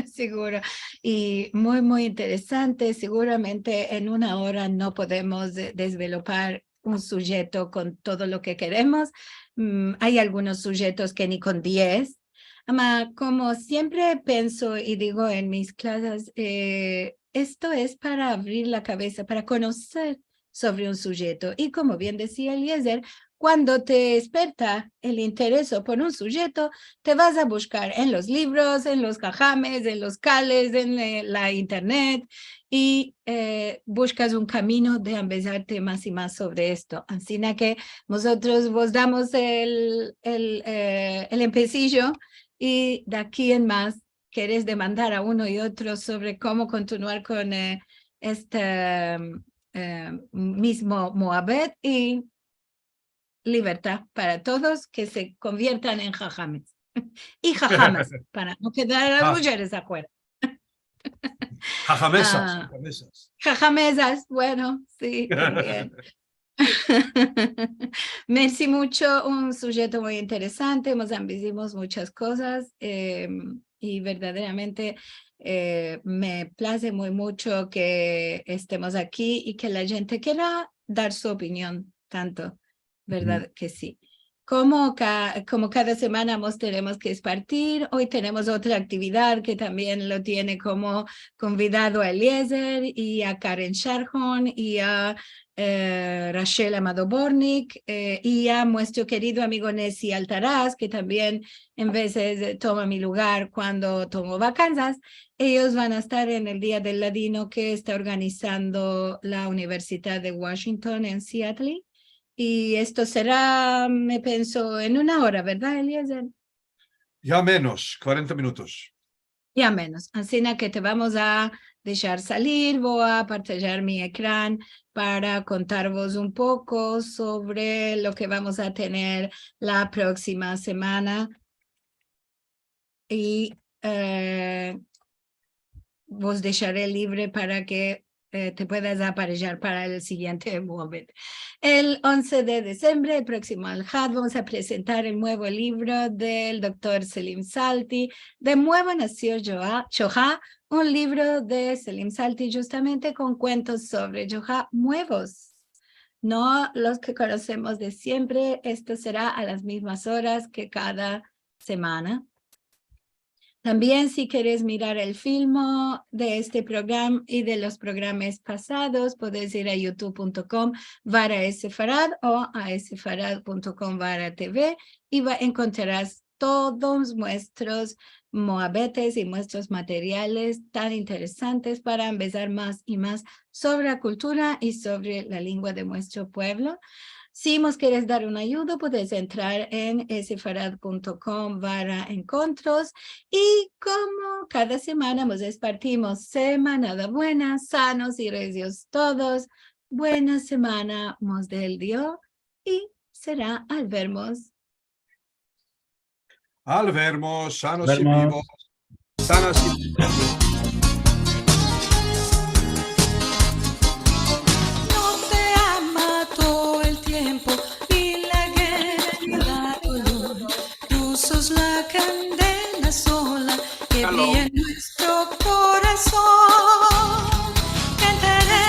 Seguro. I muy, muy interesante. Seguramente en una ora no podemos de-, desvelopar un sujeto kon todo lo ke keremos. Mm, ay algunos sujetos ke ni kon diez. Ama, komo siempre penso i digo en mis klasas, eh, esto es para avrir la kavesa, para konoser sovre un sujeto. I komo bien dezia Eliezer, kuando te desperta el intereso por un sujeto, te vas a bushkar en los livros, en los hahames, en los kales, en, eh, la internet, i, eh, bushkas un kamino de ambezarte mas i mas sovre esto. Ansina ke mozotros vos damos el, el, eh, el empesijo, i de aki en mas keres demandar a uno i otro sovre komo kontinuar kon, eh, este, eh, mizmo muabet i libertad para todos, ke se konviertan en hahames. I hahamas, para no kedar a las mujeres afuera. Hahamesas, ah, hahamesas. Hahamesas, bueno, si, tambien. Mersi muncho, un sujeto muy interesante, mos ambezimos munchas kozas, em, i verdaderamente, eh, me plaze muy muncho ke estemos aki i ke la djente kera dar su opinion tanto, verdad ke si. Komo ka-, komo kada semana mos tenemos ke espartir, oy tenemos otra aktividad ke tambien lo tiene komo konvidado a Eliezer i a Karen Sharhon i a, eh, Rachel Amado Bortnick, eh, i a muestro kerido amigo Nessi Altaraz, ke tambien en vezes, eh, toma mi lugar kuando tomo vakansas. Eyos van a estar en el Dia del Ladino ke esta organizando la Universidad de Washington en Seattle. I esto sera, me penso, en una ora, verdad, Eliezer? Ya menos, kuarenta minutos. Ya menos. Ansina ke te vamos a deshar salir, vo a partajar mi ekran para kontarvos un poko sovre lo ke vamos a tener la proksima semana. I, eh, vos deshare livre para ke, eh, te puedas aparejar para el sigiente muabet. El onze de disembre, el proksimo Alhad, vamos a prezentar el muevo livro del doktor Selim Salti, De muevo nasio Shoha, Shoha, un livro de Selim Salti djustamente kon kuentos sovre Shoha muevos. No los ke konosemos de siempre, esto sera a las mizmas oras ke kada semana. Tambien, si keres mirar el filmo de este programa i de los programas pasados, podes ir a youtube punto com barra sefarad o a sefarad punto com barra tv i va, enkontraras todos muestros muabetes i muestros materiales tan interesantes para ambezar mas i mas sovre la kultura i sovre la lengua de muestro puevlo. Si mos keres dar un ayudo, puedes entrar en sefarad punto com barra enkontros. I komo kada semana mos despartimos, semanada buena, sanos i rezios todos. Buena semana mos de el Dio i sera al vermos. Al vermos, sanos i vivos. Sanos i vivos. No te ama todo el tiempo, ni la guerra ni la dolor. Tu sos la kandela sola ke brilla en muestro korason. Kantare,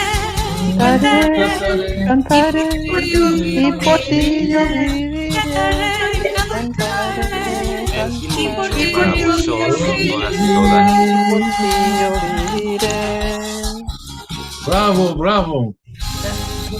kantare, kantare, i por ti yo bivire. Kantare, kantare, i por ti yo bivire. Bravo, bravo.